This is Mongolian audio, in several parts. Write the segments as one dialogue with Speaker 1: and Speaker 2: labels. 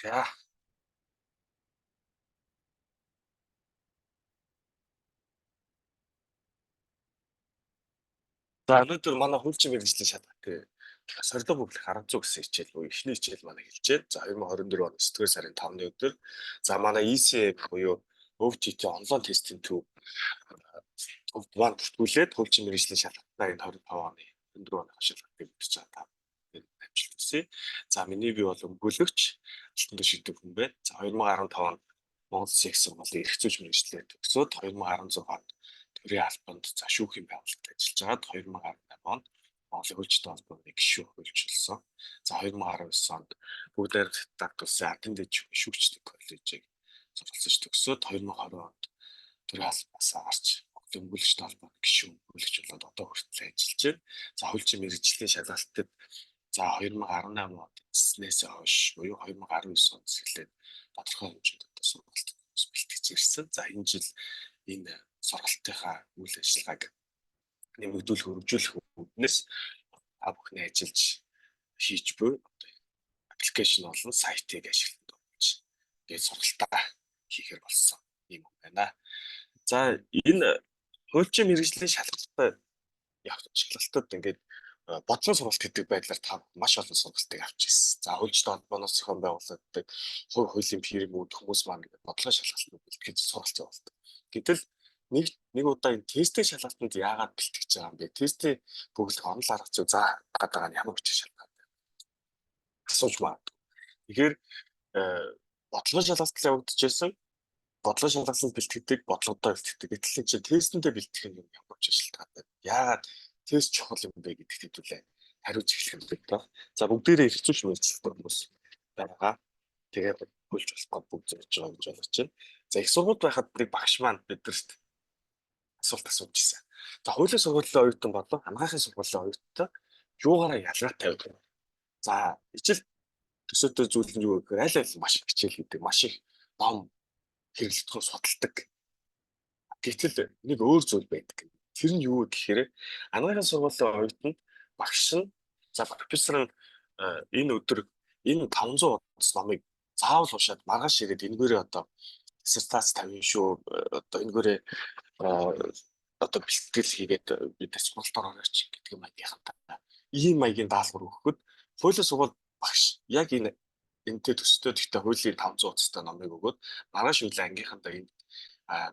Speaker 1: За. За, өнөөдөр манай хуульчин мэргэжлийн шалгалтын сорилго бөглөх арга зүй гэсэн хичээл буюу эхний хичээл манай хэлж байна. За, 2024 оны 9-р сарын 5-ны өдөр за манай ECA буюу OTT онлайн тестийн төв төвд маань бүртгүүлээд хуульчин мэргэжлийн шалгалтаа энэ 25 оны 24 оны шалгалтыг бүтэж байгаа та амжилт хүсье. За, миний бие бол өмгөөлөгч Алтан дөш гэдэг хүн байна. За, 2015 онд Монгол Улсын их сургуулийн эрх зүйч мэргэжлээр төгсөөд 2016 онд төрийн албанд за шүүхийн байгууллагад ажиллаж байгаад 2018 онд Монголын хуульчтай холбооны гишүүн хуульч болсон. За, 2019 онд Бүгд найрамдах улсын Ардын дэд шүүгчдийн коллежийг суралцаж төгсөөд 2020 онд төрийн албаасаа гарч Монголын өмгөөлөгчтэй холбооны гишүүн хуульч болоод одоо хүртэл ажиллаж байна. За, хуульчийн мэргэжлийн шалгалтад за 2018 онд эзнээс хойш буюу 2019 онд эхлээд тодорхой хэмжээнд одоо сургалтад бэлтгэж ирсэн. За, энэ жил энэ сургалтынхаа үйл ажиллагааг нэмэгдүүлэх, өргөжүүлэх үүднээс та бүхний ажиллаж хийж буй одоо аппликейшн болон сайтыг ашиглан оруулж ингээд сургалтаа хийхээр болсон юм байна. За, энэ хуульчин мэргэжлийн шалгалтаа шалгалтад ингээд бодлогын сургалт гэдэг байдлаар та маш олон сургалтыг авч ирсэн. За, хуульчтай холбооноос зохион байгуулагддаг хувь хуулийн фирмүүд хүмүүс маань ингээд бодлогын шалгалтанд бэлтгэж сургалт явуулдаг. Гэтэл нэг удаа энэ тестийн шалгалтанд яагаад бэлтгэж байгаа юм бэ? Тестийн бөглөх онол арга зүй заах гэдэг нь ямар учир шалтгаантай асууж магадгүй. Тэгэхээр бодлогын шалгалт явагдчихсэн. Бодлогын шалгалтанд бэлтгэдэг, бодлогодоо бэлтгэдэг. Гэтэл энэ чинь тестэндээ бэлтгэх нь ямар учир шалтгаантай. Яагаад тест чухал юм бэ гэдэгт хэдүүлээ хариуж эхлэх юм байна. За, бүгдээрээ эрх зүйч мэргэжилтэй хүмүүс байгаа. Тэгээд хуульч болох бүгд зорж байгаа гэж ойлгож байна. За, их сургуульд байхад нэг багш маань бидэрт асуулт асууж ирсэн. За, хуулийн сургуулийн оюутан болон анагаахын сургуулийн оюутан юугаараа ялгаатай вэ? За, ижил төсөөтэй зүйл нь юу гэхээр аль аль маш их хичээл хийдэг, маш их ном хэрэглэдэг, судалдаг. Гэтэл нэг өөр зүйл байдаг. Тэр нь юу гэхээр анагаахын сургуулийн оюутанд багш нь за профессор нь энэ өдөр энэ 500 хуудас номыг заавал уншаад маргааш ирээд энэгээрээ одоо диссертац тавина шүү. Одоо энэгээрээ одоо бэлтгэл хийгээд бид сургалт орооч гэдэг маягийнхантай ийм маягийн даалгавар өгөхөд хуулийн сургууль багш яг энэ энтэй төстэй гэхдээ хуулийн 500 хуудастай номыг өгөөд маргааш үйл ангийнхандаа энэ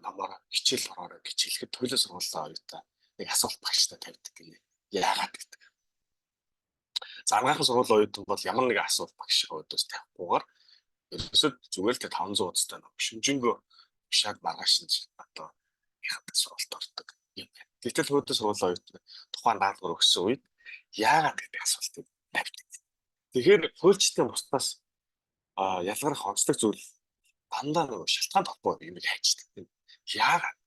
Speaker 1: номоор хичээл ороорой гэж хэлэхэд хуулийн сургуулийн оюутан нэг асуулт багштай тавьдаг гинэ. Яагаад гэдэг. За, анагаахын сургуулийн оюутан бол ямар нэгэн асуулт багшийн хувьдаас тавихгүйгээр ерөөсөө зүгээр л 500 хуудастай ном шүнжэнгөө уншаад маргааш нь одоо яхад сургалт ордог юм байна. Гэтэл хуулийн сургуулийн оюутан тухайн даалгавар өгсөн үед яагаад гэдэг асуултыг тавьдаг. Тэгэхээр хуульчдын бусдаас ялгарх онцлог зүйл дандаа нөгөө шалтгаан холбоо юмыг хайчдаг. Яагаад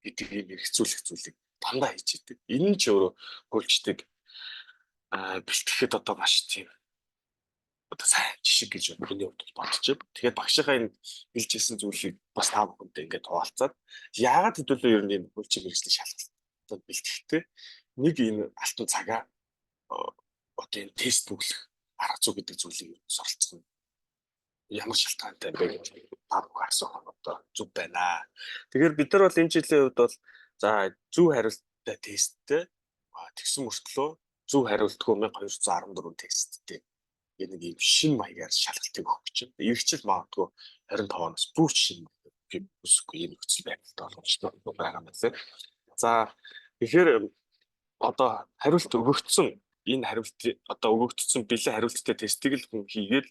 Speaker 1: гэдэг юм хэрэгцүүлэх зүйлийг дандаа хийж идэг. Энэ нь ч өөрөө хуульчдыг бэлтгэхэд одоо маш тийм одоо сайн жишг гэж миний хувьд бодож байна. Тэгэхээр багшийнхаа энэ хэлж ирсэн зүйлийг бас та бүхэнтэй ингээд хуваалцаад яагаад хэдүүлээ ер нь энэ хуульчин мэргэжлийн шалгалтад бэлтгэхдээ нэг энэ алтан цагаа одоо энэ тест бөглөх арга зүй гэдэг зүйлийг суралцах нь ямар шалтгаантай бэ гэж та бүхэн асуух нь одоо зүг байна. Тэгэхээр бид нар бол энэ жилийн хувьд бол за зөв хариулттай тесттэй тэгсэн мөртлөө зөв хариултгүй 1214 тесттэй нэг ийм шин маягаар шалгалтыг өгөх гэж байна. Ирэх жил магадгүй 25 оноос бүр шин маягаар үсэхгүй ийм нөхцөл байдалд боломжтой байгаа юм байна. За, тэгэхээр одоо хариулт өгөгдсөн энэ хариулт одоо өгөгдсөн бэлэн хариулттай тестийг л хүн хийгээд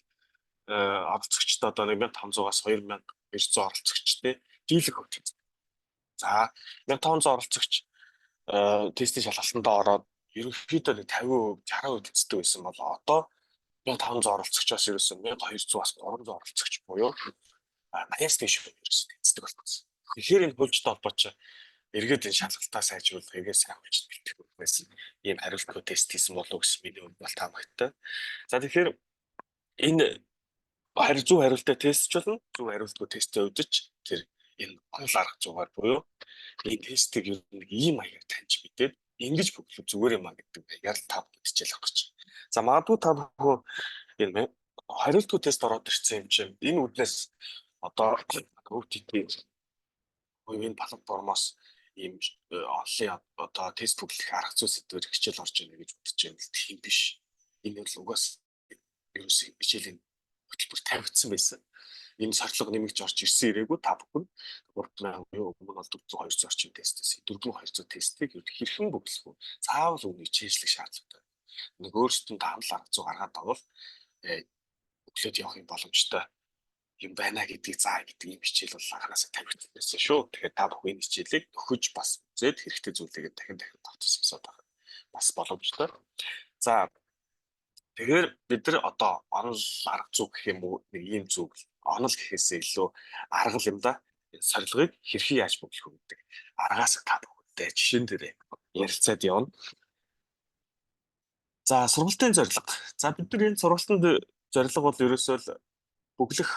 Speaker 1: оролцогчдод одоо 1500-аас 2200 оролцогчтой дийлэх хөтөлбөр. За, 1500 оролцогч тестийн шалгалтанд ороод ерөнхийдөө нэг 50%, 60% эздэг байсан бол одоо 1500 оролцогчоос ерөөсөө 1200-аас 300 оролцогч буюу 80-аас дээш ерөөсөө эздэг болсон. Тэгэхээр энэ хуульчтай холбооч эргээд энэ шалгалтаа сайжруулах, эргээд сайн хуульчд бэлтгэх байсан ийм хариултгүй тест хийсэн болов гэсэн миний хувьд бол таамагтай. За, тэгэхээр энэ зөв хариулттай тестч болно, зөв хариултгүй тесттэй өвдөж тэр энэ онол арга зүйгээр буюу энэ тестийг ер нь ийм маягаар таньж мэдээд ингэж бөглөх зүгээр юм а гэдэг маягаар л та бүхэн хичээл авах гэж. За, магадгүй та бүхэн энэ Хариултгүй тест ороод ирсэн юм чинь энэ үднээс одоо OTT буюу энэ платформоос ийм онлайн одоо тест бүглэх арга зүй сэдвээр хичээл орж ийнэ гэж бодож байна л тийм биш. Энэ бол угаас ерөөсөө хичээлийн хөтөлбөр тавигдсан байсан. Энэ сорилго нэмэгч орж ирсэн ирээгүй та бүхэн 3000 буюу өмнө бол 400 200 орчим тестээс 4200 тестийг хэрхэн бөглөх вэ? Заавал үүнийг чэйжлэх шаардлагатай. Нэг өөрсдөнд таамал арга зүй гаргаад авал өглөөд явах юм боломжтой юм байна гэдгийг заа гэдэг ийм хичээл бол анханасаа тавигдсан байсан шүү. Тэгэхээр та бүхэн энэ хичээлийг нөхөж бас үзээд хэрэгтэй зүйлийг дахин дахин давтсан байх бас боломжтой. За, тэгэхээр бид нар одоо онол арга зүй гэх юм уу, нэг ийм зүг онол гэхээсээ илүү арга юм да. Сорилгыг хэрхэн яаж бөглөх вэ гэдэг аргаас та бүхэнтэй жишээн дээр ярилцаад явна. За, сургалтын зорилго. За, бид нар энэ сургалтанд зорилго бол ерөөсөө л бөглөх,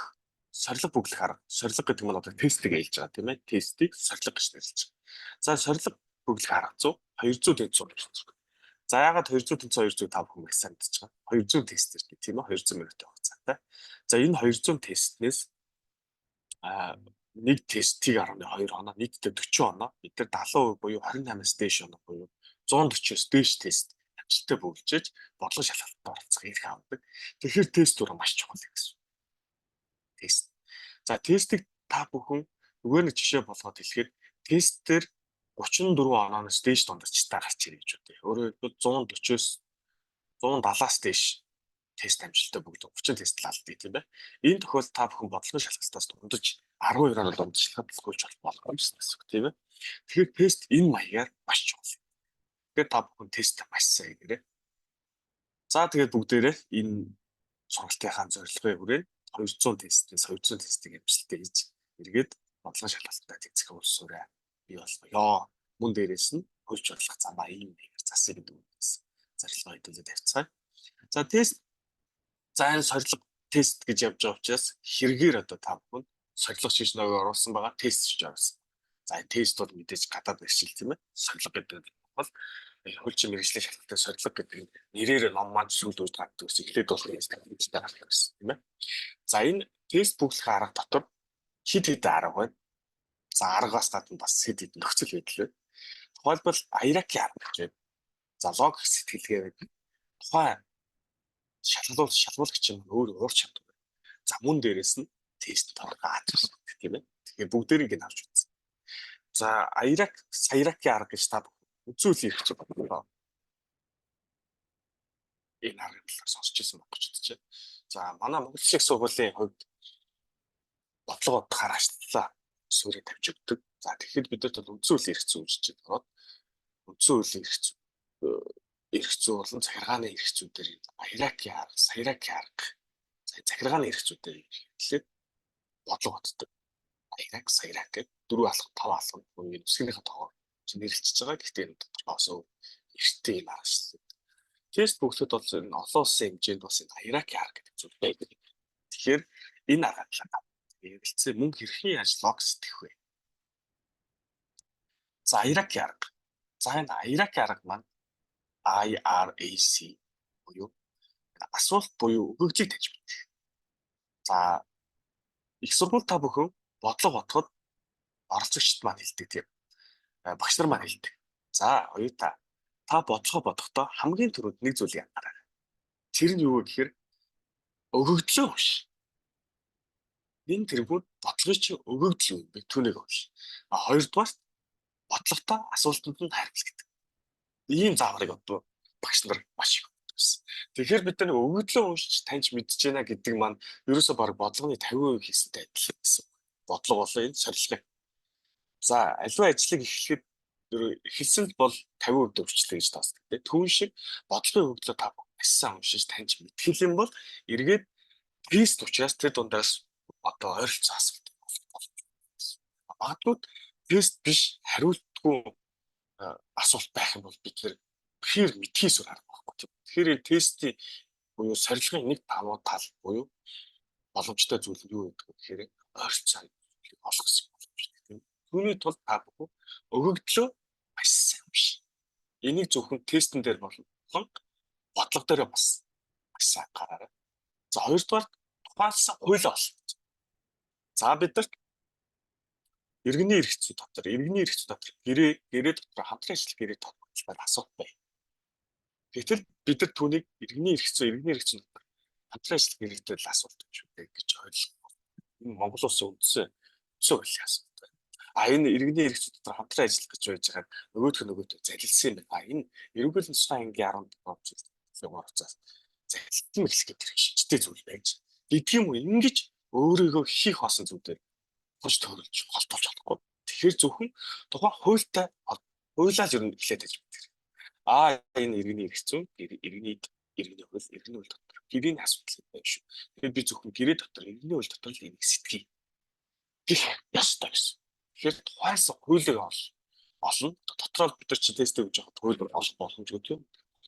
Speaker 1: сорилго бөглөх арга. Сорилго гэдэг нь одоо тестийг ээлж байгаа, тийм ээ. Тестийг сорилго гэж нэрлэж байгаа. За, сорилго бөглөх арга зүй 200 тэнцүү гэж. За, яагаад 200 тэнцүү 200 та бүхэн их санагдаж байгаа. 200 тест гэдэг, тийм ээ, 200 минутын хугацаатай. За, энэ 200 тестнээс нэг тест 1.2 оноо, нийтдээ 40 оноо. Бид нар 70% буюу 28-аас дээш оноо буюу 140-оос дээш тест амжилттай бөглөжж бодлого шалгалтанд оролцох эрх авдаг. Тэгэхээр тест өөрөө маш чухал гэсэн. Тест. За, тестийг та бүхэн зүгээр нэг жишээ болгоод хэлэхэд тест дээр 34 онооноос дээш дундажтай гарч ирэх гэж бодъё. Өөрөөр хэлбэл 140-оос 170-аас дээш тест амжилттай бөглөө 30 тест л алдъя, тийм ээ. Энэ тохиолдолд та бүхэн бодлогын шалгалтаас дундаж 12 оноо дундажлахад хөөж болох юм гэсэн үг, тийм ээ. Тэгэхээр тест энэ маягаар маш чухал. Тэгэхээр та бүхэн тест маш сайн хийгээрэй. За, тэгээд бүгдээрээ энэ сургалтынхаа зорилгын хүрээнд 200 тестээс 200 тестийг амжилттай хийж эргээд бодлогын шалгалтанд тэнцэх улсуурай бий болгоё. Мөн дээрээс нь хөлж бодлох замаа ийм нэгээр засъя гэдэг үгнээс зорилгоо хэдүүлээ тавьцгаая. За, тест, за, энэ сорилго тест гэж явж байгаа учраас хэрэгээр одоо та бүхэн сорилго шиш нөгөө оруулсан байгаа, тест шиж оруулсан. За, энэ тест бол мэдээж гадаад нэршил, тийм ээ. Сорилго гэдэг бол хуулийн мэргэжлийн шалгалтын сорилго гэдэг нь нэрээр ном маань сүүл үед гардаг гэсэн, эхлээд бол тест гардаг гэсэн, тийм ээ. За, энэ тест бөглөх арга дотор хэд хэдэн арга байна. За, аргаас гадна бас хэд хэдэн нөхцөл байдал байна. Тухайлбал IRAC-ийн арга гэж байна. За, логик сэтгэлгээ байдаг. Тухайн шалгуулагч нь өөр уур чадвар байна. За, мөн дээрээс нь тест тодорхой гэх тийм ээ. Тэгэхээр бүгдээрийг нь авч үзсэн. За, IRAC, SIRAC-ийн арга гэж та үзүүл ирэх чинь бодлоо. Энэ аргын талаар сонсч ирсэн байх гэж бодож байна. За, манай Монгол Улсын сургуулийн хувьд бодлого бодохоор ачлалаа суурийг тавьж өгдөг. За, тэгэхэд бид нарт бол үндсэн хуулийн эрх зүй гэж ороод үндсэн хуулийн эрх зүй болон захиргааны эрх зүй дээр IRAC-ийн арга, SIRAC-ийн арга, захиргааны эрх зүй дээр хэлээд бодлого боддог. IRAC, SIRAC гэдэг дөрвөн алхам, тав алхам буюу үсгийнхээ тоогоор нэрлэлчихэж байгаа. Гэхдээ энэ тодорхой бас эрттэй юм аргачлал. Тест бөглөхөд бол энэ олон улсын хэмжээнд бас энэ IRAC-ийн арга гэдэг зүйл байдаг. Тэгэхээр энэ аргаар талаар ярилцсан, мөн хэрхэн яаж лог сэтгэх вэ? За, IRAC-ийн арга. За, энэ IRAC-ийн арга маань IRAC буюу асуулт буюу өгөгдлийг таньж мэдэх. За, их сургууль та бүхэн бодлого бодоход оролцогчд маань хэлдэг, тийм. Багш нар маань хэлдэг. За, оюута, та бодлогоо бодохдоо хамгийн түрүүнд нэг зүйлийг анхаарай. Тэр нь юу вэ гэхээр өгөгдлөө унш. Энэ тэргүүд бодлогын чинь өгөгдөл юу юм бэ? Түүнийг унш. А хоёрдугаар, бодлоготой асуултанд нь хариулах гэдэг. Ийм зааврыг одоо багш нар маш их өгдөг байсан. Тэгэхээр бид нар өгөгдлөө уншиж таньж мэдж байна гэдэг маань ерөөсөө баг бодлогын 50% хийсэнтэй адилхан гэсэн. Бодлого болон энэ сорилгыг. За, аливаа ажлыг эхлэхэд эхэлсэн бол 50% дөрвчлээ гэж тооцдог. Түүн шиг бодлогын өгөгдлөө та маш сайн уншиж таньж мэдэх юм бол эргээд тест учраас тэр дундаас одоо ойролцоо асуулт магадгүй тест биш, хариултгүй асуулт байх юм бол бид нэр бэхээр мэдхийс үр арга байхгүй, тийм. Тэгэхээр энэ тестийн буюу сорилгын нэг давуу тал буюу боломжтой зүйл нь юу гэдэг вэ гэхээр ойролцоо олох гэсэн боломжтой, тийм. Түүний тулд та бүхэн өгөгдлөө маш сайн унш. Энийг зөвхөн тестэн дээр болон бодлого дээр бас маш сайн анхаараарай. За, хоёрдугаар тухайлсан хуулиа олно. За, бид нарт иргэний эрх зүй дотор, иргэний эрх зүй дотор гэрээ дотор хамтран ажиллах гэрээ тодорхойлоход асуулт байна. Гэтэл бид нар түүнийг иргэний эрх зүй дотор хамтран ажиллах гэрээтэй л асуулт юм шүү дээ гэж ойлгох. Энэ Монгол улсын үндсэн хуулийн асуулт байна. А энэ иргэний эрх зүй дотор хамтран ажиллах гэж байж байгаа нөгөөх нь нөгөөдөө залилсан юм байна. А энэ эрүүл тусгай ангийн 17 жилийн хугацаас залилсан эхлэх гэдэг шинжтэй зүйл байж. Гэдг юм уу, ингэж өөрийгөө хийх хоосон зүйлээр хож төрөлж холдуулж чадахгүй. Тэгэхээр зөвхөн тухайн хуультай хуулиас ер нь эхлээд байж байдаг. А энэ иргэний эрх зүйн иргэний хууль, иргэний хууль дотор гэрээний асуудал байна шүү. Тэгэхээр би зөвхөн гэрээ дотор, иргэний хууль дотор л энийг сэтгэе гэх ёстой гэсэн. Тэгэхээр тухайсан хуулийг олно. Дотроо бид нар чи тест өгж явахад хууль олох боломжгүй, тийм.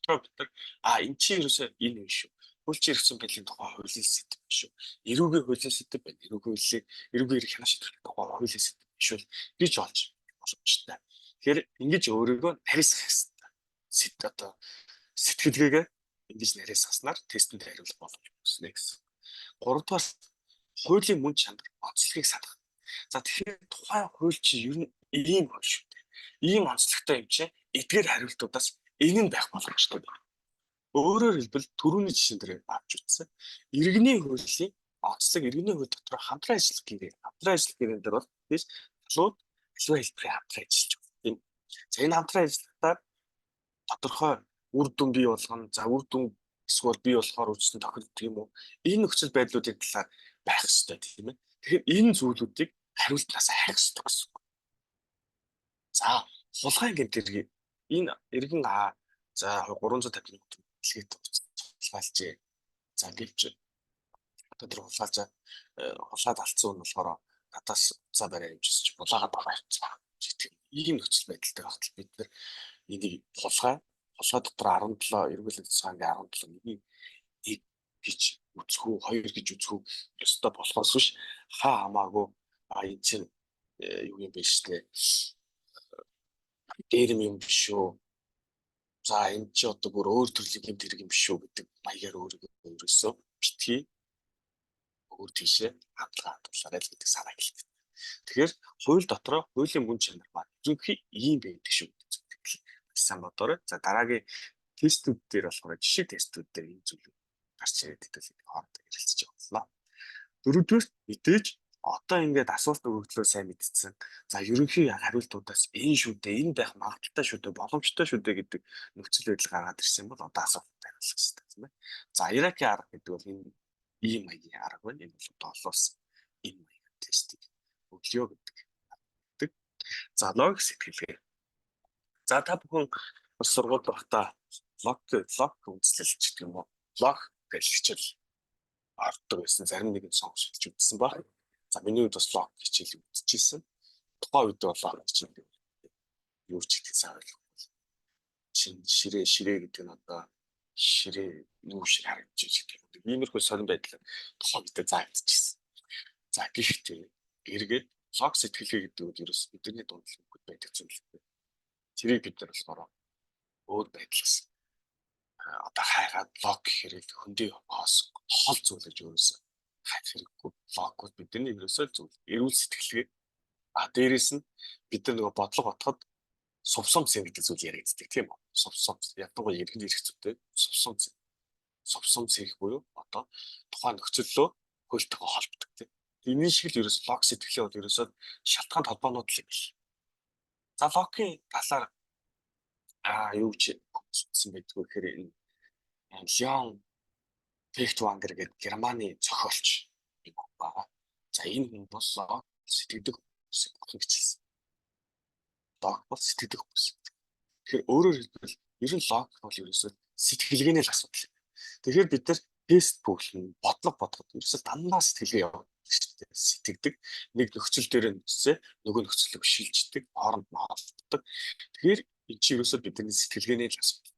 Speaker 1: Дотроо бид нар а эн чинь ерөөсөө энэ юм шүү. Хуульчин эрх зүйн байдлын тухай хуулийн сэдэв шүү. Эрүүгийн хуулийн сэдэв байна. Эрүүгийн хуулийн, эрүүгийн эрх хянах шийдвэрлэх тухай хуулийн сэдэв шүү гэж олж боломжтой. Тэгэхээр ингэж өөрийгөө нарийсгах хэрэгтэй. Одоо сэтгэлгээгээ ингэж нарийсгаснаар тестэнд хариулах боломж үүснэ гэсэн. Гуравдугаар, хуулийн мөн чанар, онцлогийг санах. За, тэгэхээр тухайн хууль чи ер нь ийм хууль шүү дээ. Ийм онцлогтой юм чи эдгээр хариултуудаас энэ нь байх боломжтой байна. Өөрөөр хэлбэл, түрүүний жишээн дээр авч үзсэн. Иргэний хуулийн онцлог, иргэний хууль дотор хамтран ажиллах гэрээ. Хамтран ажиллах гэрээн дээр бол тийш талууд аливаа хэлбэрийн хамтран ажиллаж байна. Тийм. За, энэ хамтран ажиллахдаа тодорхой үр дүн бий болгоно. За, үр дүн эсвэл бий болохоор үүссэн тохиолддог юм уу? Энэ нөхцөл байдлуудын талаар байх ёстой, тийм ээ. Тэгэхээр энэ зүйлүүдийг хариултнаас хайх ёстой гэсэн үг. За, хулгайн гэмт хэрэг, энэ иргэн А за 351 дэлхийд хулгайлжээ. За, гэвч одоо тэр хулгайлж хулгайд алдсан хүн болохоор надаас утсаа бариа юмжсэн чи булаагаад байгаа явцгаа. Ийм нөхцөл байдалтай байхад бид нар энийг хулгай дотор 17 эргүүлэн тусгаангийн 17 нэгийн 1 гэж үзэх үү, 2 гэж үзэх үү ёстой болохоос биш хаа хамаагүй а энэ чинь юу юм бэ штэ, дээрэм юм биш үү, за энэ чи одоо бүр өөр төрлийн гэмт хэрэг юм биш үү гэдэг маягаар өөрийгөө ерөөсөө битгий өөр тийшээ хандлага хандуулаарай л гэдэг санаа хэлдэг. Тэгэхээр хууль дотроо хуулийн мөн чанар маань ерөнхий ийм байдаг шүү гэдэг зүйлийг сайн бодоорой. За, дараагийн тестүүд дээр болохоор жишээ тестүүд дээр энэ зүйл гарч ирээд хэдүүлээ хоорондоо ярилцж явууллаа. Дөрөвдүгээр, мэдээж одоо ингээд асуулт өгөгдлөө сайн мэдсэн. За, ерөнхий хариултуудаас энэ шүү дээ, энэ байх магадлалтай шүү дээ, боломжтой шүү дээ гэдэг нөхцөл байдал гаргаад ирсэн бол одоо асуулт хариулах хэрэгтэй, тийм ээ. За, Иракийн арга гэдэг бол энэ ийм маягийн арга байна. Энэ бол одоо олон улс энэ маягийн тестийг өглөө гэдэг. За, логик сэтгэлгээ. За, та бүхэн бас сургуульд байхдаа логик үндэслэл гэдэг юм уу? Логик гэж хичээл ордог байсан. Зарим нэгэн сонгож үзсэн баг. За, миний хувьд бас логик хичээл үзчихсэн. Тухайн үед бол логик хичээл юу ч гэдгийг сайн ойлгохгүй. Чин ширээ гэдэг нь одоо ширээ юу шиг харагдаж байгаа гэдэг. Иймэрхүү сонин байдлаар тухайн үедээ заагдчихсэн. За, гэхдээ эргээд логик сэтгэлгээ гэдэг нь ерөөс бидний дунд л мөхөд байдаг зүйл. Тэрийг бид нар болохоор өөр байдлаас одоо хайгаад логик гэхээр хөндий хоосон хол зүйл гэж өөрөөсөө хайх хэрэггүй. Логик бол бидний ерөөсөө зүйл эрүүл сэтгэлгээ. А дээрэс нь бид нар нөгөө бодлого бодоход сувсумц гэдэг зүйл яригддаг, тийм үү? Сувсумц, ялангуяа иргэн эрх зүйтэй сувсумц. Сувсумц хийх буюу одоо тухайн нөхцөллөө хуультайгаа холбодог, тийм. Энэ шиг л ерөөс логик сэтгэлгээ бол ерөөсөө шалтгаан холбоонууд л юм биш. За, логикийн талаар юу гэж үзсэн байдгүй гэхээр энэ Леон Фейхтвангер гэдэг Германы зохиолч юм байна. За, энэ хүн бол логик сэтгэдэг хүмүүс гэж хэлсэн. Логик бол сэтгэдэг хүмүүс. Тэгэхээр өөрөөр хэлбэл, ер нь логик бол ерөөсөө сэтгэлгээний л асуудал юм. Тэгэхээр бид нар тест бүглэн бодлого бодоход ерөөсөө дандаа сэтгэлгээ явуулдаг шүү дээ. Сэтгэдэг. Нэг нөхцөл дээр нөхцөө нөгөө нөхцөлөг шилждэг, хооронд нь холбогддог. Тэгэхээр энэ чинь ерөөсөө бидний сэтгэлгээний л асуудал.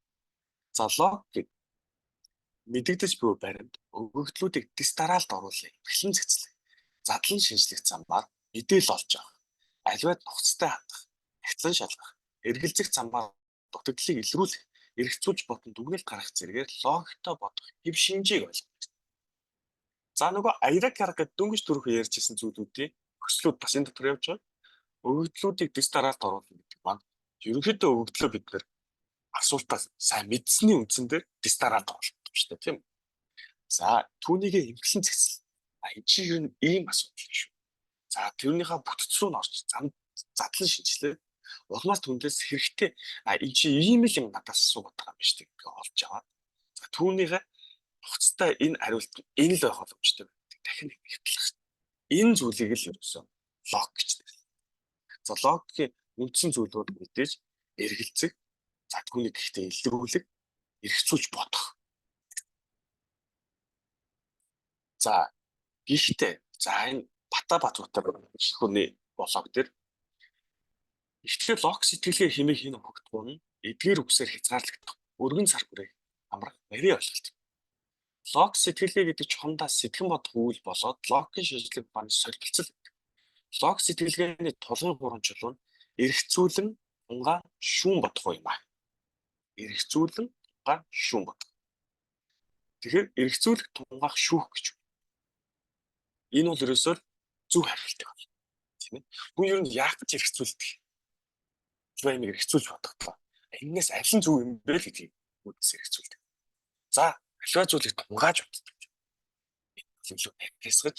Speaker 1: За, логик мэдэгдэж буй баримт өгөгдлүүдийг дэс дараалд оруулах, бэлэн цэгцлэх, задлан шинжлэх замаар мэдээлэл олж авах, аливаад нухацтай хандах, нягтлан шалгах, эргэлзэх замаар дутагдлыг илрүүлэх, эргэцүүлж бодон дүгнэлт гаргах зэрэгээр логиктой бодох хэв шинжийг ойлгох. За, нөгөө IRAC арга гэдэг дөнгөж түрүүхэн ярьжсэн зүйлүүдийн төслүүд бас энэ дотор явж байгаа. Өгөгдлүүдийг дэс дараалт оруулна гэдэг маань ерөнхийдөө өгөгдлөө бид нэр асуултаа сайн мэдсэний үндсэн дээр дэс дараалт оруулах шүү дээ, тийм үү? За, түүнийг эмхлэн цэгцэл. А, энэ чинь ер нь ийм асуудал шүү. За, тэрнийхээ бүтц рүү нь орж зам задлан шинжилээ. Улмаас түндээс хэрэгтэй, а, энэ чинь ийм л юм надаас асуугаад байгаа юм биш үү гэдгийг олж аваад, за, түүнийхээ нухацтай энэ хариулт энэ л байх боломжтой гэдэг дахин нэг хэвтлэх. Энэ зүйлийг л ерөөсөө логик гэж нэрлэв. За, логикийн үндсэн зүйл бол мэдээж эргэлзэх, за, түүнийг гэхдээ илрүүлэх, эргцүүлж бодох. За, гэхдээ за энэ Бата Батбатар хүний блог дээр ихтгэл лог сэтгэлгээ хэмээх энэ өгөгдгөө нь эдгээр үгсээр хязгаарлагдах өргөн цар хүрээ амрах нарийн ойлголт. Лог сэтгэлгээ гэдэг чухамдаа сэтгэн бодох үйл болоод логикийн шинжлэх ухааны солилцол гэдэг. Лог сэтгэлгээний тулгын гурван чулуу нь эргцүүлэн, тунгаа, шүүн бодох юм аа. Эргцүүлэн, тунгаа, шүүн бодох. Тэгэхээр эргцүүлэх, тунгаах, шүүх гэж. Энэ бол ерөөсөө зөв хариулт байна. Тийм ээ. Хүн ер нь яах гэж эргцүүлдэг? Зөв юм эргцүүлж бодох. Энээс аль нь зөв юм бэ л гэдгийг үүднээс эргцүүлдэг. За, аливаа зүйлийг тунгааж боддог. Энэ илүү нарийсгаж,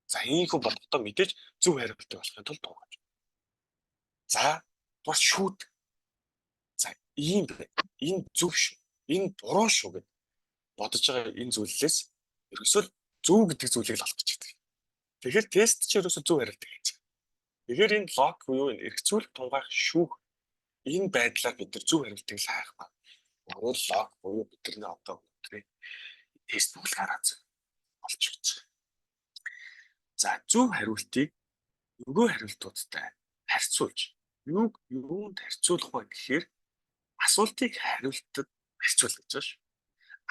Speaker 1: за, ийхүү бодохдоо мэдээж зөв хариултыг олохын тулд тунгааж. За, бас шүүд. За, ийм байна. Энэ зөв шүү. Энэ буруу шүү гэд бодож байгаа энэ зүйлээс ерөөсөө зөв гэдэг зүйлийг л олох гэж байдаг. Тэгэхээр тест чи ерөөсөө зөв хариултыг хийж байгаа. Тэгэхээр энэ лог буюу энэ эргцүүлэх, тунгаах, шүүх энэ байдлаар бид нар зөв хариултыг л хайх ба. Өөр лог буюу бидний одоо өнөөдрийн тест бүглэх арга болж өгч байгаа. За, зөв хариултыг нөгөө хариултуудтай харьцуулж, юуг юунд харьцуулах вэ гэхээр асуултыг хариултад харьцуулах гэж байгаа шүү.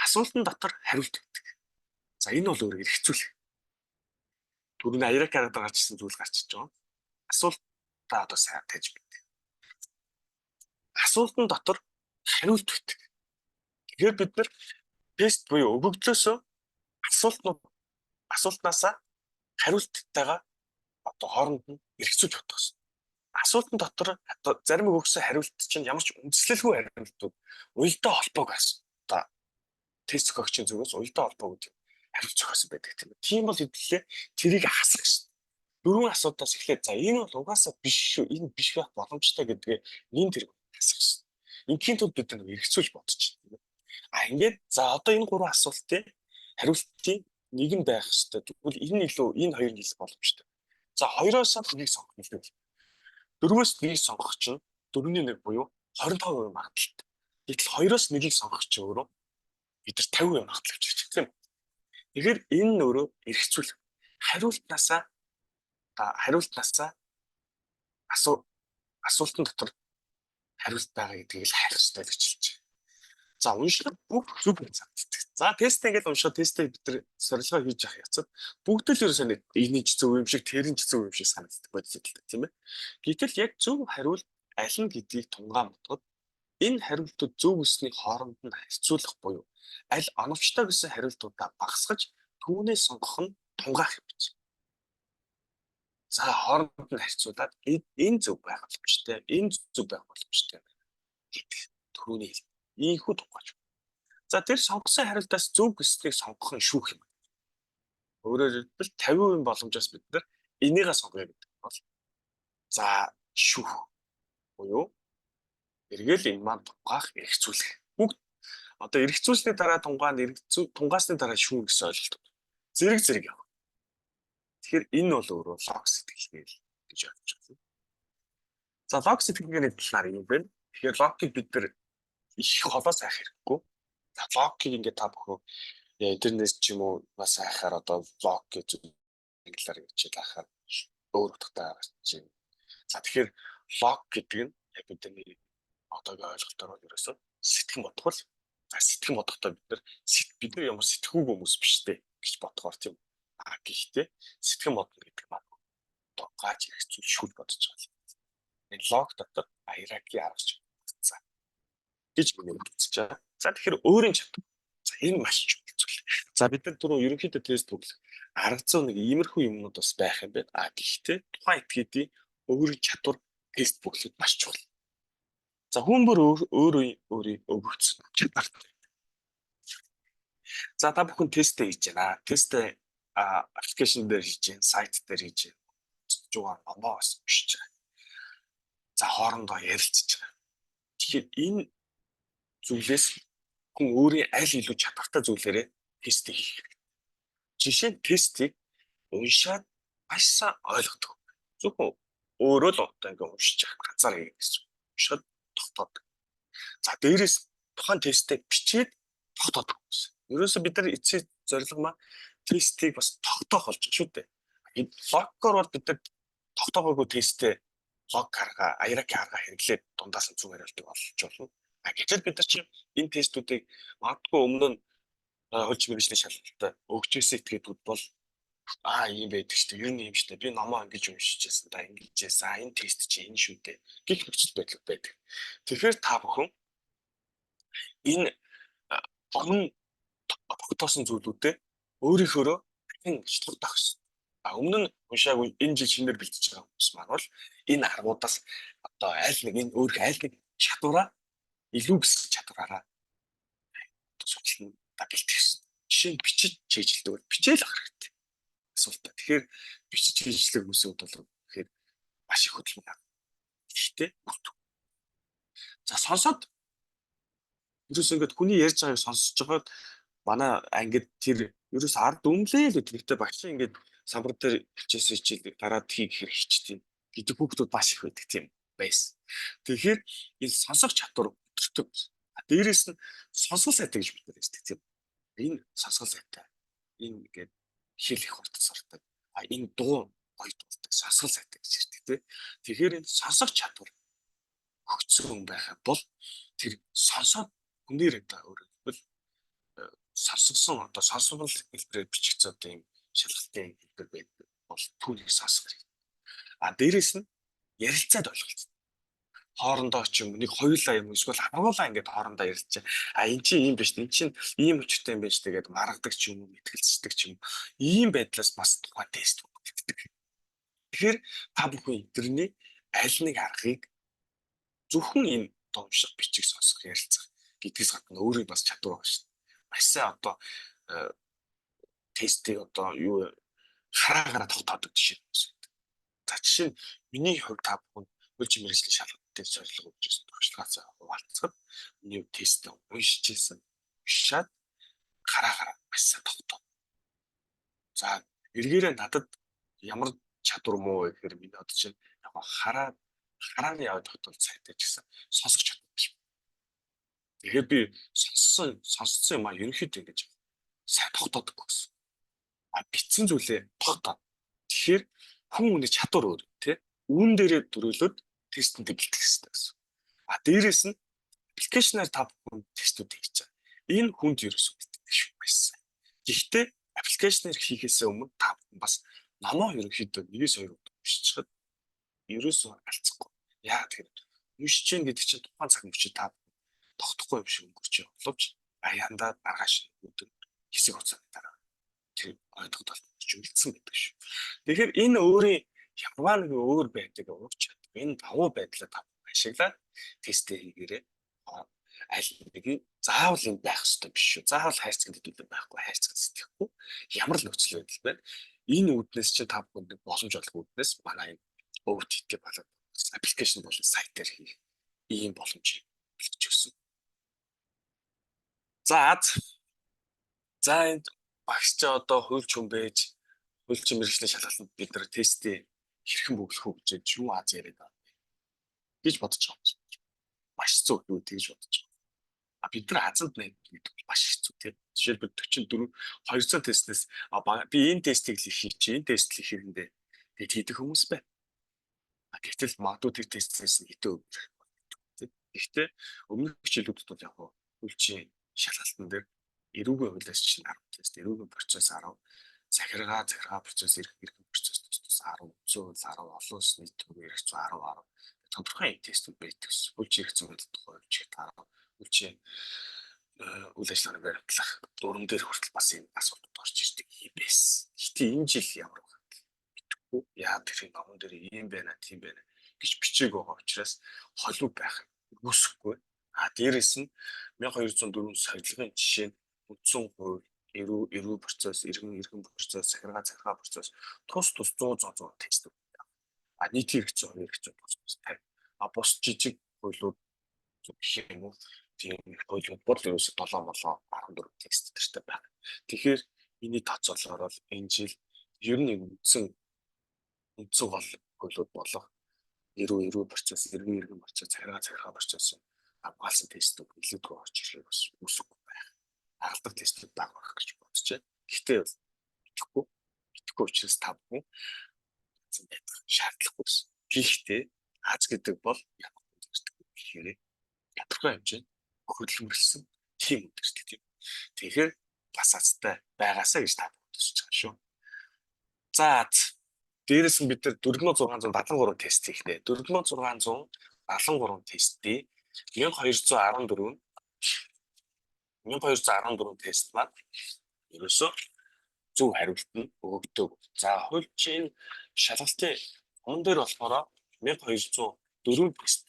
Speaker 1: Асуултан дотор хариулт өгдөг. За, энэ бол өөр эргцүүлэх. Түрүүний аярака арга гарчсан зүйл гарчиж байгаа. Асуултаа одоо сайн тавьж мэддэг. Асуултан дотор хариулт өгдөг. Тэгэхээр бид нар тест буюу өгөгдлөөсөө асуултнууд асуултнаасаа хариулттайгаа одоо хооронд нь эргэцүүлж бодох гэсэн. Асуултан дотор одоо зарим өгсөн хариулт чинь ямар ч үндэслэлгүй хариултууд, уялдаа холбоог байсан. Одоо тест зохиогчийн зүгээс уялдаа холбоогүй тийм хариулт зохиосон байдаг тийм ээ. Тийм бол хэдүүлээ тэрийг хасах шин. Дөрвөн асуултаас эхлээд, за, энэ бол угаасаа биш шүү. Энэ биш байх боломжтой гэдгээ нин тэр хасах шин. Ингийн тулд бид нар эргэцүүлж бодчих тийм ээ. А, ингээд за, одоо энэ гурван асуултын хариултын нэг нь байх ёстой. Тэгвэл энэ илүү, энэ хоёр нь илүү боломжтой. За, хоёроос нэгийг сонгох илүү. Дөрвөөс нэгийг сонгох чинь дөрөвний нэг буюу 25% магадлалтай. Гэтэл хоёроос нэгийг сонгох чинь өөрөө бид нар 50% магадлал авч ирж тийм. Тэгэхээр энэ нь өөрөө эргцүүлэх. Хариултнаасаа асуултан дотор хариулт байгаа гэдгийг л хайх ёстой гэж хэлж байна. За, уншихад бүх зөв санагддаг. За, тест ингээд уншихад, тестээ бид нар сорилгоо хийж явах явцад бүгд л ерөөсөө нэг энэ ч зөв юм шиг, тэр нь ч зөв юм шиг санагддаг бодит, тийм ээ. Гэтэл яг зөв хариулт аль нь гэдгийг тунгаан бодоход энэ хариултууд зөв өсний хооронд нь харьцуулах буюу аль оновчтой гэсэн хариултуудаа багасгаж түүнээс сонгох нь тунгаах юм гэж. За, хооронд нь харьцуулаад энэ зөв байх боломжтой, энэ зөв байх боломжтой гэдэг түрүүний хэл. Ийхүү тунгааж. За, тэр сонгосон хариултаас зөв гэснийг сонгох нь шүүх юм. Өөрөөр хэлбэл 50% боломжоос бид нар энийгээ сонгоё гэдэг бол, за, шүүх буюу эргээл энэ маань тунгаах, эргцүүлэх. Бүгд одоо эргцүүлсний дараа тунгаа нь, тунгаасны дараа шүүн гэсэн ойлголт. Зэрэг зэрэг явах. Тэгэхээр энэ бол өөрөө лог сэтгэлгээ гэж ойлгож байна. За, лог сэтгэлгээний талаар юм байна. Тэгэхээр логикийг бид нар их холоос айх хэрэггүй. За, логикийг ингээд та бүхэн интернет ч юм уу бас айхаар одоо лог гэж англиар хичээл ахаар өөр утгатай гарч байна. За, тэгэхээр лог гэдэг нь яг бидний одоогийн ойлголтоор бол ерөөсөө сэтгэн бодох бол, за, сэтгэн бодохдоо бид нар ямар сэтгхүүг хүмүүс биш дээ гэж бодохоор тийм. А, гэхдээ сэтгэн бодно гэдэг маань одоо гааж хэрэгцүүл шүл бодож байгаа юм. Энэ лог дотор hierarchy аргач гэсэн гэж миний үзэж байгаа. За, тэгэхээр өөрийн чадвар. За, энэ маш чухал зүйл. За, бид нар түрүү ерөнхийдөө тест бөглөх арга зүй нэг иймэрхүү юмнууд бас байх юм байна. А гэхдээ тухайн этгээдийн өөрийн чадвар тест бөглөхөд маш чухал. За, хүн бүр өөрөө өөрийг өгөгдсөн чадвартай. За, та бүхэн тестээ хийж байна. Тестээ application дээр хийж байна, сайт дээр хийж байна. Жугаар номоо бас уншиж байгаа. За, хоорондоо ярилцж байгаа. Тэгэхээр энэ зүйлээс хүн өөрийн аль илүү чадвартай зүйлээрээ тестийг хийх хэрэгтэй. Жишээ нь, тестийг уншаад маш сайн ойлгодог. Зөвхөн өөрөө л одоо ингээ уншиж байгаа, ганцаар хийх гэсэн. Уншихад тогтоодог. За, дээрээс тухайн тестээ бичээд тогтоодог гэсэн. Ерөөсө бид нар эцсийн зорилго маань тестийг бас тогтоох болж байгаа шүү дээ. Логикоор бол бид нар тогтоогоогүй тестээ лог арга, hierarchy арга хэрэглээд дундаас нь зөв хариултыг олж болно. А гэтэл бид нар чинь энэ тестүүдийг магадгүй өмнө нь хуульч мэргэжлийн шалгалтаа өгч ирсэн этгээдүүд бол ийм байдаг шүү дээ. Ер нь юм шүү дээ. Би номоо ингэж уншиж байсан да, ингэж яасан. Энэ тест чи энэ шүү дээ гэх нөхцөл байдал байдаг. Тэгэхээр та бүхэн энэ өмнө тогтоосон зүйлүүдээ өөрийнхөөрөө дахин тогтоох гэсэн. А өмнө нь уншаагүй, энэ жил шинээр бэлтэж байгаа хүмүүс маань бол энэ аргуудаас одоо аль нэг энэ өөрөх аль нэг чадвараа илүү гэсэн чадвараараа судална, бэлтгэх гэсэн. Жишээ нь, бичиж чийжилдэг бол бичээл авах хэрэгтэй. Асуултаа. Тэгэхээр бичиж чийжлэх хүмүүсийн хувьд бол тэгэхээр маш их хөдөлмөр. Гэхдээ үр. За, сонсоод ерөөс ингээд хүний ярьж байгааг сонсож байгаад манай ангид тэр ерөөс ард өмнөлээ л гэдэг. Багш ингээд самбар дээр хичээсэн хичээлийг дараад хий гэхэр хичдэг гэдэг хүүхдүүд маш их байдаг тийм байсан. Тэгэхээр энэ сонсох чадвар өдөртөг. Дээрээс нь сонсгол сайтай гэж бид нар ярьдаг тийм. Энэ сонсгол сайтай. Энэ ингээд хэл их хурдан сурдаг. А энэ дуу гоё дуулдаг. Сонсгол сайтай гэж ярьдаг тийм. Тэгэхээр энэ сонсох чадвар хөгжсөн байх бол тэр сонсоод хүнээр одоо өөрөөр хэлбэл сонсгосон одоо сонсгол хэлбэрээр бичигдсэн одоо юм шалгалтын хэлбэр байдаг бол түүнийг сонсох хэрэгтэй. А дээрээс нь ярилцаад ойлголцсон. Хоорондоо ч юм нэг хоёулаа юм эсвэл харуулаа ингээд хоорондоо ярилцаж, а эн чинь ийм биш, эн чинь ийм учиртай юм байж тэгээд маргадаг ч юм уу, мэтгэлцдэг ч юм, ийм байдлаас бас тухайн тест өгдөг. Тэгэхээр та бүхэн эдгэрний аль нэг аргыг зөвхөн энэ одоо унших, бичих, сонсох, ярилцах гэдгээс гадна өөрийн бас чадвар байгаа шүү дээ. Маш сайн одоо тестийг одоо юу хараагаараа тогтоодог жишээ байна. За, жишээ нь, миний хувьд та бүхэн хуульч мэргэжлийн шалгалтын зорилго өгч ирсэн туршлагаас хуваалцахад миний хувьд тестээ уншиж ирсэн. Уншаад хараагаараа маш сайн тогтоо. За, эргээрээ надад ямар чадвар муу вэ гэхээр миний одоо чинь яг харааны яваад тогтоол сайтай ч гэсэн сонсох чадвар биш. Тэгэхээр би сонссон юм а ерөнхийдөө ингэж сайн тогтоодог гэсэн. А бичсэн зүйлээ тогтоо. Тэгэхээр хүн хүний чадвар өөр тий. Үүн дээрээ дөрөөлөд тестэнд бэлтгэх хэрэгтэй гэсэн. А дээрээс нь application аар та бүхэн тестүүд хийж байгаа. Энэ хүнд ерөөсөө бэлтгэдэг шүү маш сайн. Гэхдээ application аар хийхээсээ өмнө та бүхэн бас номоо ерөнхийдөө нэгээс хоёр удаа уншчихад ерөөсөө алцахгүй. Яа тэгэхээр уншиж гин гэдэг чинь тухайн цаг мөчид та тогтохгүй юм шиг өнгөрч боловч аяндаа маргааш өдөр хэсэг хугацааны дараа тэр ойлгоод үлдсэн гэдэг шүү. Тэгэхээр энэ өөрийн ямарваа нэгэн өөр байдаг ур чадвар, энэ давуу байдлаа та ашиглаад тестээ хийгээрэй. Аль нэг заавал юм байх ёстой биш шүү. Заавал хайрцаг хэдүүлээ байхгүй, хайрцаг сэтгэхгүй ямар л нөхцөл байдал байна. Энэ үүднээс чинь та бүхэнд боломж олох үүднээс манай энэ OTT болоод application болон сайтаар хийх ийм боломжийг бэлтгэж өгсөн. За, аз. За, энд багш чи одоо хуульч хүн байж хуульчин мэргэжлийн шалгалтанд бид нар тестээ хэрхэн бөглөх үү гэж юу аз яриад байгаа гэж бодож байгаа юм. Маш зөв, юу тэгж бодож байгаа. А бид нар азанд нэг гэдэг бол маш хэцүү тийм. Жишээлбэл, 44 200 тестнээс би энэ тестийг л их хийчих, энэ тест л их хийрэндээ тэгээд хийдэг хүмүүс байна. А гэтэл магадгүй тэр тестнээс нь хэдэн өдөр тийм. Гэхдээ өмнөх хичээлүүдэд бол яг хуульчийн шалгалтан дээр эрүүгийн хуулиас чинь 10 тест, эрүүгийн процесс 10, захиргаа процесс, эрх эрхэм процесс тус 10, үндсэн хууль 10, олон улс нийт төвийн эрх зүй 10 10 тодорхой тестүүд байдаг гэсэн. Хуульч эрх зүйн тухай хуульч 10, хуульчийн Үйл ажиллагааны баримтлах дүрэм дээр хүртэл бас энэ асуудал орж ирдэг юм байсан. Гэтэ энэ жил ямар вэ мэдэхгүй. Яа тэр номон дээр ийм байна, тийм байна гэж бичээг байгаа учраас холиу байх үүсэхгүй. А дээрэс нь 1204 сорилгын жишээ нь үндсэн хууль, эрүү процесс, иргэн процесс, захиргаа процесс тус тус 100 100 100 тест. А нийт хэрэгцээ 2 хэрэгцээ тус тус 50. А бус жижиг хуулиуд гэх юм уу, тийм хуулиуд бол ерөөсө 7 болоо 14 тест тэртэй байна. Тэгэхээр миний тооцоололоор бол энэ жил ер нь үндсэн гол хуулиуд болох эрүү процесс, иргэн процесс, захиргаа процесс хамгаалсан тестүүд илүүдгүй орж ирэхийг бас үүсэхгүй байх. Хагалдаг тестүүд бага байх гэж бодож байна. Гэхдээ бол мэдэхгүй. Мэдэхгүй учраас та бүхэн байх шаардлагагүй гэсэн. Гэхдээ Аз гэдэг бол ямар үндэслэх гэхээр тодорхой хэмжээнд хөдөлмөрлсөн тийм үндэслэл тийм. Тэгэхээр бас азтай байгаасаа гэж та бүхэн төсөж байгаа шүү. За, дээрэс нь бид нар 4673 тест хийх нэ. 4673 тестийг 1214 тест маань ерөөсөө зөв хариулт нь өгөгдөв. За, хуульчийн шалгалтын он дээр болохоор 1204 тест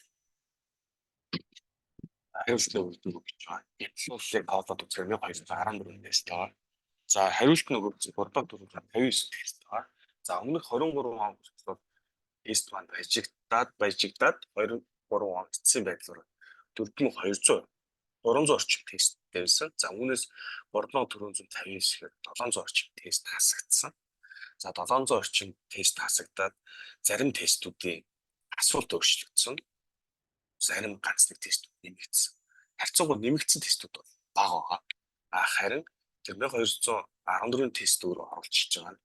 Speaker 1: хариулт нь өгдөг гэж байна. Гэтэл тоолоод үзэхээр 1214 тест байгаа. За, хариулт нь өгөгдсөн 3459 тест байгаа. За, өмнөх 23 он хүртэл тест маань баяжигдаад 23 он эцсийн байдлаар 4200 300 орчим тест тавьсан. За, үүнээс 3459 гэхээр 700 орчим тест хасагдсан. За, 700 орчим тест хасагдаад зарим тестүүдийн асуулт өөрчлөгдсөн. Зарим ганц нэг тестүүд нэмэгдсэн. Харьцангуй нэмэгдсэн тестүүд бол бага байгаа. А харин тэр 1214 тест өөрөө оруулчихж байгаа нь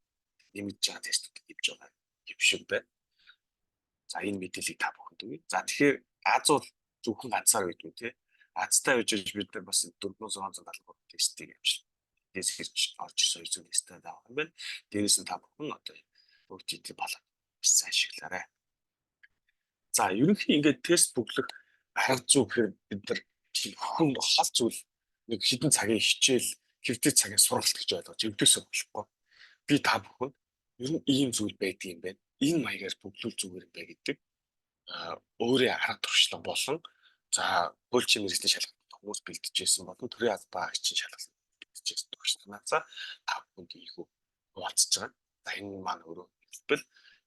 Speaker 1: нэмэгдэж байгаа тестүүд нэмж байгаа юм шиг байна. За, энэ мэдээллийг та бүхэнд өгье. За, тэгэхээр Аз бол зөвхөн ганцаар байдгүй тий. Азтай байж бид нар бас 4673 тестийг амжилт тест хэрж орж ирсэн 200 тесттэй авах юм байна. Дээрээс нь та бүхэн одоо OTT болоод сайн ашиглаарай. За, ерөнхий ингээд тест бөглөх арга зүй гэхээр бид нар хүн хол зүйл нэг хэдэн цагийн хичээл, хэвдээ цагийн сургалт гэж ойлгож өвдөөсөө болохгүй. Би та бүхэнд ер нь ийм зүйл байдаг юм байна. Энэ маягаар бөглүүл зүгээр юм байна гэдэг өөрийн арга туршлага болон за хуульчийн мэргэжлийн шалгалтанд хүмүүс бэлтжижсэн болон төрийн албаа агчийн шалгалт бэлтжижсэн туршлаганаасаа та бүхэнд ийхүү хуваалцаж байгаа. За, энэ маань өөрөө хэлбэл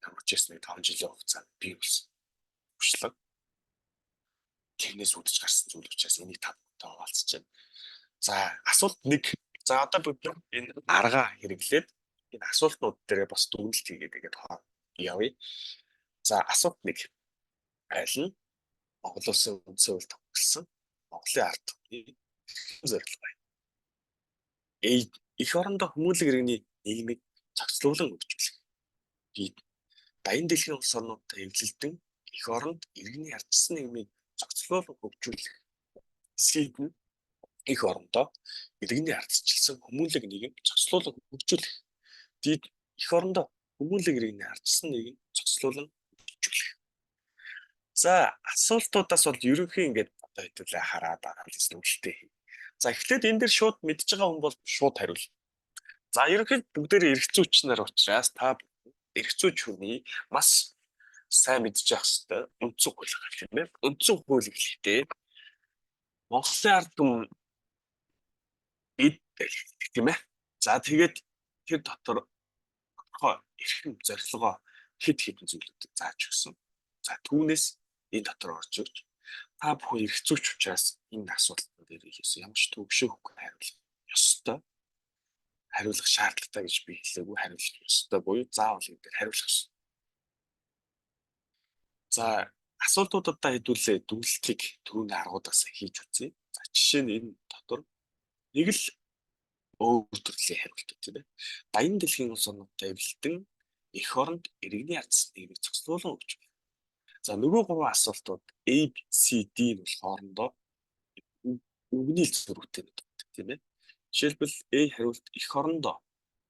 Speaker 1: ямар ч байсан 5 жилийн хугацаанд бий болсон туршлага тэрнээс үүдэж гарсан зүйл учраас энийг та бүхэнтэй хуваалцаж байна. За, асуулт 1. За, одоо бид энэ аргаа хэрэглээд энэ асуултнууд дээр бас дүгнэлт хийгээд ингээд явъя. За, асуулт 1. Аль нь Монгол Улсын үндсэн хууль тогтсон Монголын ард түмний эрхэм зорилго байна? A. Эх орондоо хүмүүнлэг иргэний нийгмийг зохицлуулан хөгжүүлэх. B. Даян дэлхийн улс орнуудтай эвлэлдэн эх оронд иргэний ардчилсан нийгмийг зохицлуулан хөгжүүлэх. С нь эх орондоо иргэний ардчилсан хүмүүнлэг нийгэм зохицлуулан хөгжүүлэх. Д эх орондоо хүмүүнлэг иргэний ардчилсан нийгэм зохицлуулан хөгжүүлэх. За, асуултуудаас бол ерөнхий ингээд одоо хэдүүлээ хараад анализ дүгнэлтээ хий. За, эхлээд энэ дээр шууд мэдж байгаа хүн бол шууд хариул. За, ерөнхийд бүгдээрээ эрх зүйч нар учраас та эрх зүйч хүний маш сайн мэдж явах хэрэгтэй үндсэн хууль гэх тийм ээ. Үндсэн хууль гэхдээ Монголын ард түмэн бид тийм ээ. За, тэгээд тэр дотор тодорхой эрхэм зорилгоо хэд хэдэн зүйлүүдийг зааж өгсөн. За, түүнээс энэ дотор орж ирж та бүхэн эрх зүйч учраас энэ асуултан дээр хийсэн ямар ч төвшөөхгүй хариулах ёстой. Хариулах шаардлагатай гэж би хэлээгүй, хариулах ёстой буюу заавал энэ дээр хариулах ёстой. За, асуултуудаа хэдүүлээ дүгнэлтийг түрүүний аргуудаас хийж үзье. За, жишээ нь энэ дотор нэг л өөр төрлийн хариулт тийм ээ. Даян дэлхийн улс орнуудтай эвлэлдэн эх оронд иргэний ардсан нийгмийг зохицлуулан өгч байна. За, нөгөө гурван асуултууд A, B, C, D нь бол хоорондоо үгний л зөрүүтэй байдаг тийм ээ. Жишээлбэл, A хариулт эх орондоо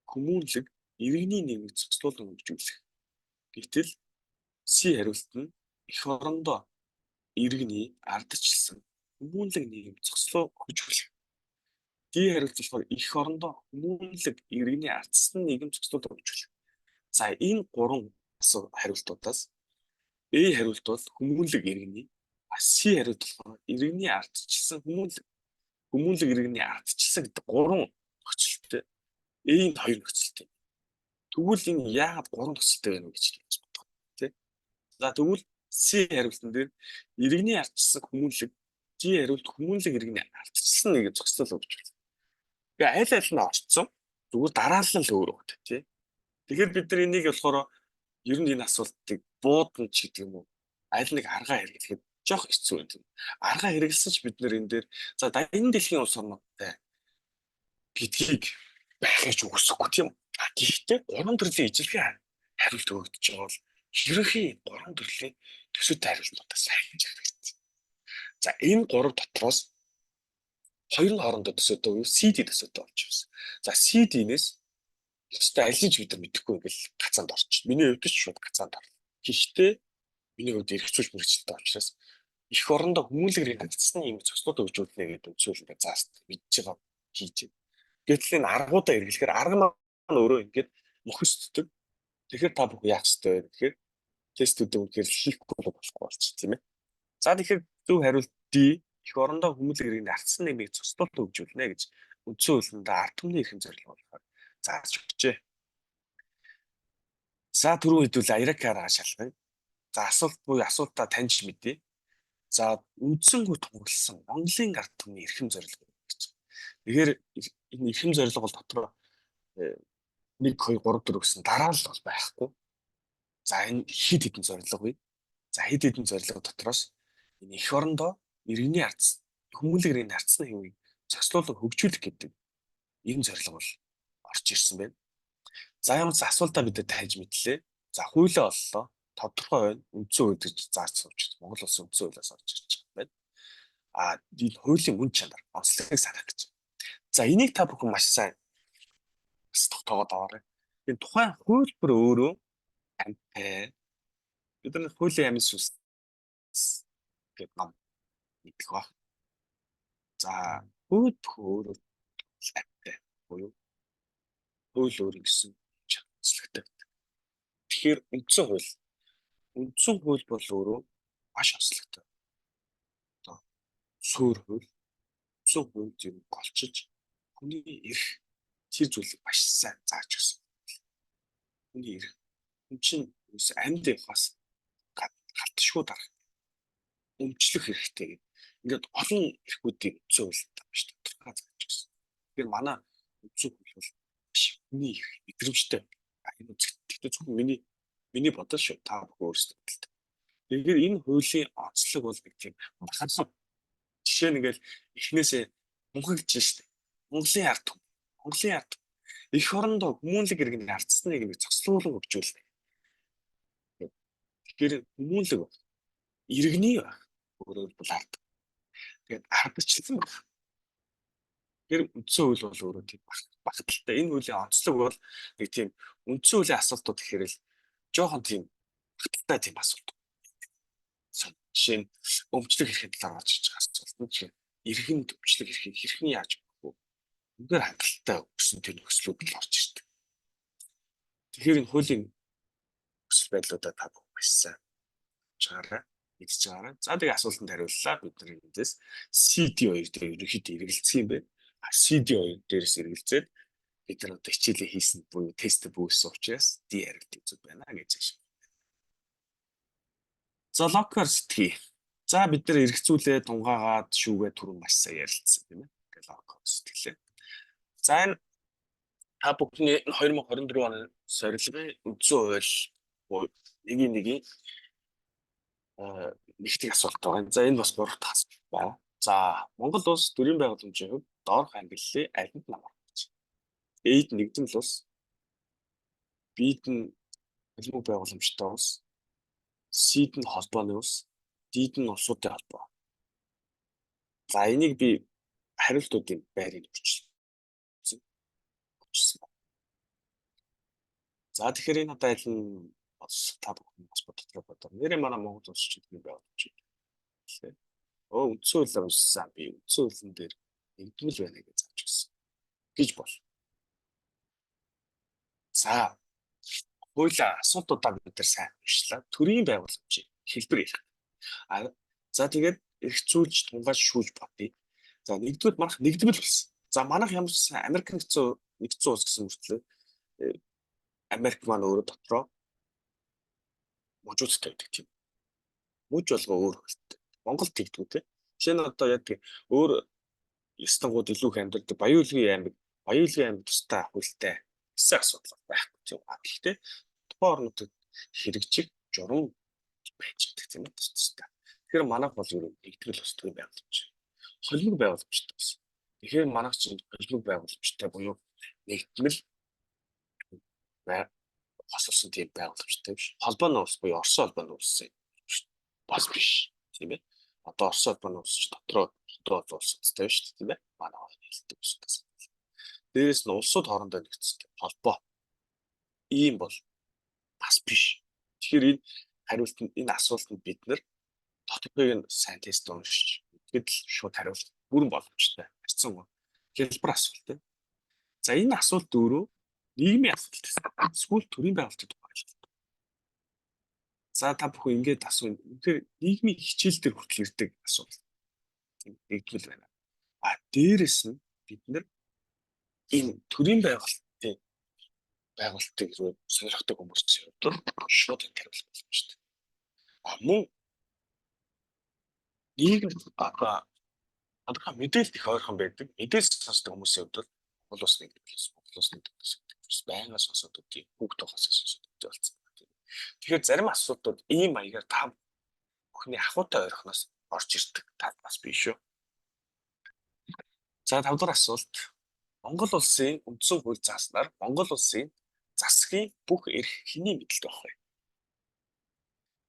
Speaker 1: хүмүүнлэг иргэний нийгмийг зохицлуулан хөгжүүлэх. Гэтэл C хариулт нь эх орондоо иргэний ардчилсан хүмүүнлэг нийгэм зохицлуу хөгжүүлэх. D хариулт болохоор эх орондоо хүмүүнлэг иргэний ардчилсан нийгэм зохицуулан хөгжүүлэх. За, энэ гурван хариултуудаас A хариулт бол хүмүүнлэг иргэний, C хариулт болохоор иргэний ардчилсан хүмүүнлэг, хүмүүнлэг иргэний ардчилсан гэдэг гурван нөхцөлтэй. A-нд хоёр нөхцөлтэй. Тэгвэл энэ яагаад гурван нөхцөлтэй байна вэ гэж бодох, тий. За, тэгвэл C хариултан дээр иргэний ардчилсан хүмүүнлэг, D хариулт хүмүүнлэг иргэний ардчилсан нэг зохицол өгч байна. Тэгээ аль аль нь орцсон. Зүгээр дараалал нь өөр өгд, тий. Тэгэхээр бид нар энийг болохоор ер нь энэ асуултыг буудан ч гэдэг юм уу, аль нэг аргаа хэрэглэхэд жоох хэцүү байна. Аргаа хэрэглэсэн ч бид нэр энэ дээр за энэ дэлхийн улс орнуудтай гэдгийг байхыг ч үгүйсэхгүй, тийм. Гэхдээ гурван төрлийн ижилхэн хариулт өгөгдөж байгаа бол ерөнхий гурван төрлийн төсөөтэй хариултуудаас хайж хэрэгтэй. За, энэ гурав дотроос хоёр нь хоорондоо төсөөтэй буюу CD төсөөтэй болж байна. За, CD-нээс ёстой аль ч бид нар мэдэхгүй, ингээл гацаанд орчих. Миний хувьд ч шууд гацаанд орлоо. Гэхдээ миний хувьд эрх зүйч мэргэжилтэй учраас эх орондоо хүмүүнлэг ардчилсан юм зохицуулалт хөгжүүлнэ гэдэг үндсүүлэн заасан мэдж байгаа хийж байна. Гэтэл энэ аргуудаа эргэлэхээр арга маань өөрөө ингээд мөхөсддөг. Тэгэхээр та бүхэн яах ёстой вэ гэхээр тестүүдээ үнэхээр хийхгүй болохгүй болчих, тийм ээ. За, тэгэхээр зөв хариулт D, эх орондоо хүмүүнлэг иргэний ардчилсан нийгмийг зохицуулалт хөгжүүлнэ гэж үндсэн хуулиндаа ард түмний эрхэм зорилго болохоор зааж өгчээ. За, түрүү хэдүүл Айракаараа шалгая. За, асуулт буюу асуултаа таньж мэдье. За, үндсэнгүү тунгалсан Монголын ард түмний эрхэм зорилго гэж. Тэгэхээр энэ эрхэм зорилго бол дотроо 1 2 3 4 гэсэн дараалал бол байхгүй. За, энэ хэд хэдэн зорилго вэ? За, хэд хэдэн зорилго дотроос энэ эх орондоо иргэний ардс хүмүүнлэг иргэний ардчилсан нийгмийг зохицуулан хөгжүүлэх гэдэг энэ зорилго бол орж ирсэн байна. За, ямар ч асуултаа бид тайж мэдлээ. За, хуулиа оллоо. Тодорхой байна. Үндсэн хууль гэж зааж сууж Монгол улсын үндсэн хуулиас орж ирж байгаа байна. А энэ хуулийн үн чанар, онцлогийг санах гэж. За, энийг та бүхэн маш сайн бас тогтоогоод аваарай. Энэ тухайн хууль бүр өөрөө амьтай. Бид нар хуулийн амин сүнс гэдэг ном мэдэх ба. За, хууль өөрөө амьтай буюу хууль өөр гэсэн онцлогтой байдаг. Тэгэхээр үндсэн хууль бол өөрөө маш онцлогтой. Одоо суурь хууль, үндсэн хууль юм голчилж хүний эрх, тэр зүйлийг маш сайн зааж өгсөн. Хүний эрх, хүн чинь амьд явахаас галтшгүй дарах өмчлөх хэрэгтэй гэдэг. Ингээд олон эрхүүдийг үндсэн хуульд маш тодорхой зааж өгсөн. Тэгэхээр манай үндсэн хууль бол маш хүний эрх мэдрэмжтэй. Энэ үзэгдэх зөвхөн миний бодол шүү. Та бүхэн өөрсдөө бодолтой. Тэгэхээр энэ хуулийн онцлог бол нэг тийм бахархан. Жишээ нь ингээл эхнээсээ мунхагч шүү дээ. Монголын ард түмэн. Монголын ард эх орондоо хүмүүнлэг иргэний ардчилсан нийгмийг зохицуулан хөгжүүлнэ. Тэгэхээр хүмүүнлэг иргэний байх. Өөрөөр хэлбэл ард. Тэгээд ардчилсан байх. Тэгэхээр үндсэн хууль бол өөрөө тийм багталтай. Энэ хуулийн онцлог бол нэг тийм үндсэн хуулийн асуултууд гэхээр л жоохон тийм багталтай тийм асуулт. Жишээ нь өмчлөх эрхийн талаар орж иж байгаа асуулт нь, жишээ эрхэнд өмчлөх эрхийг хэрхэн яаж өгөх вэ? Үнэхээр хангалттай өгсөн тэр нөхцлүүд л орж ирдэг. Тэгэхээр энэ хуулийн нөхцөл байдлуудаа та бүхэн маш сайн чагаарай, мэдж байгаарай. За, тэгээ асуултанд хариуллаа. Бид нар эндээс CD2 дээр ерөнхийдөө эргэлзэх юм байна. CD2 дээрээс эргэлзээд бид нар одоо хичээлээ хийсэн буюу тест бүүсэн учраас D хариулт зөв байна гэж байна. За, логикоор сэтгэе. За, бид нар эргэцүүлээ, тунгаагаад, шүүгээ түрүүн маш сайн ярилцсан, тийм ээ. Тэгээ логикоор сэтгэлээ. За, энэ та бүхний 2024 оны сорилгын үндсэн хууль нэгийн нэгийн нэгтгэх асуулт байгаа. За, энэ бас гурав дахь асуулт байна. За, Монгол улс төрийн байгууламжийн хувьд доорх ангиллалын алинд нь хамрагдаж. A-д нэгдмэл улс, B-д нь холимог байгууламжтай улс, C-д нь холбооны улс, D-д нь улсуудын холбоо. За, энийг би хариултуудын байрыг өгчихсөн. Өгчихсөн. За, тэгэхээр энэ одоо аль нь бас та бүхэн бас боддог бодоо. Нэрээ манай Монгол улс чинь төрийн байгууламж. Өө, үндсэн хуулиар уншсан. Би үндсэн хуулийн дээр нэгдмэл байна гэж зааж өгсөн. гэж бол. За, хуулийн асуултуудаа бид нар сайн уншлаа. Төрийн байгууламжийн хэлбэр ярих. А за, тэгээд эрх зүүлж, тунгааж, шүүж бодъё. За, нэгдүгээр манайх нэгдмэл болсон. За, манайх ямар ч сайн Америк нэгдсэн улс гэсэн мөртлөө Америк маань өөрөө дотроо мужуудтай байдаг тийм. Муж болго өөр хөлтэй. Монгол тэгдэггүй те. Жишээ нь одоо яг өөр ёслонгууд илүү их амьдардаг Баян-Өлгийн аймаг тусдаа хуультай гэсэн асуудал байхгүй тийм. Гэхдээ тухайн орнуудад хэрэгжих журам байж байгаа тийм үү, тусдаа. Тэгэхээр манайх бол ер нь нэгтгэл ус төрийн байгууламж. Холимог байгууламжтай бас. Тэгэхээр манайх чинь холимог байгууламжтай буюу нэгдмэл хосолсон тийм байгууламжтай биш. Холбооны улс буюу Оросын холбооны улсын бас биш тийм ээ. Одоо Оросын холбооны улс ч дотроо одоо улстай биш тийм ээ. Манай хэлдэг улсаас. Дээрээс нь улсууд хоорондоо нэгдсэн холбоо. Ийм бол бас биш. Тэгэхээр энэ хариулт нь, энэ асуултанд бид нар тодорхойг нь сайн тест уншиж тэгэд л шууд хариулт бүрэн боломжтой. Харьцангуй хэлбэр асуулт тийм. За, энэ асуулт өөрөө нийгмийн асуулт гэсэн. Эсвэл төрийн байгууллагын тухай асуулт. За, та бүхэн ингээд асуу. Үнэхээр нийгмийн хичээл дээр хүртэл ирдэг асуулт. Нэгдмэл байна. А дээрэс нь бид нар энэ төрийн байгуулалтыг рүү сонирхдаг хүмүүсийн хувьд шууд хариулах боломжтой. А мөн нийгэм одоо тодорхой мэдээлэл их ойрхон байдаг. Мэдээлэл сонсдог хүмүүсийн хувьд бол Монгол улс нэгдэл, Монгол улс нэгдэл гэдэг бас байнга сонсоод өгдөг, хүүхд тухайсаа сонсоод өгдөг болсон байна. Тэгэхээр зарим асуудлууд ийм маягаар та бүхний ахуйтай ойрхоноос орж ирдэг тал бас биш шүү. За, тавдугаар асуулт. Монгол улсын үндсэн хууль зааснаар Монгол улсын засгийн бүх эрх хэний мэдэлд байх вэ?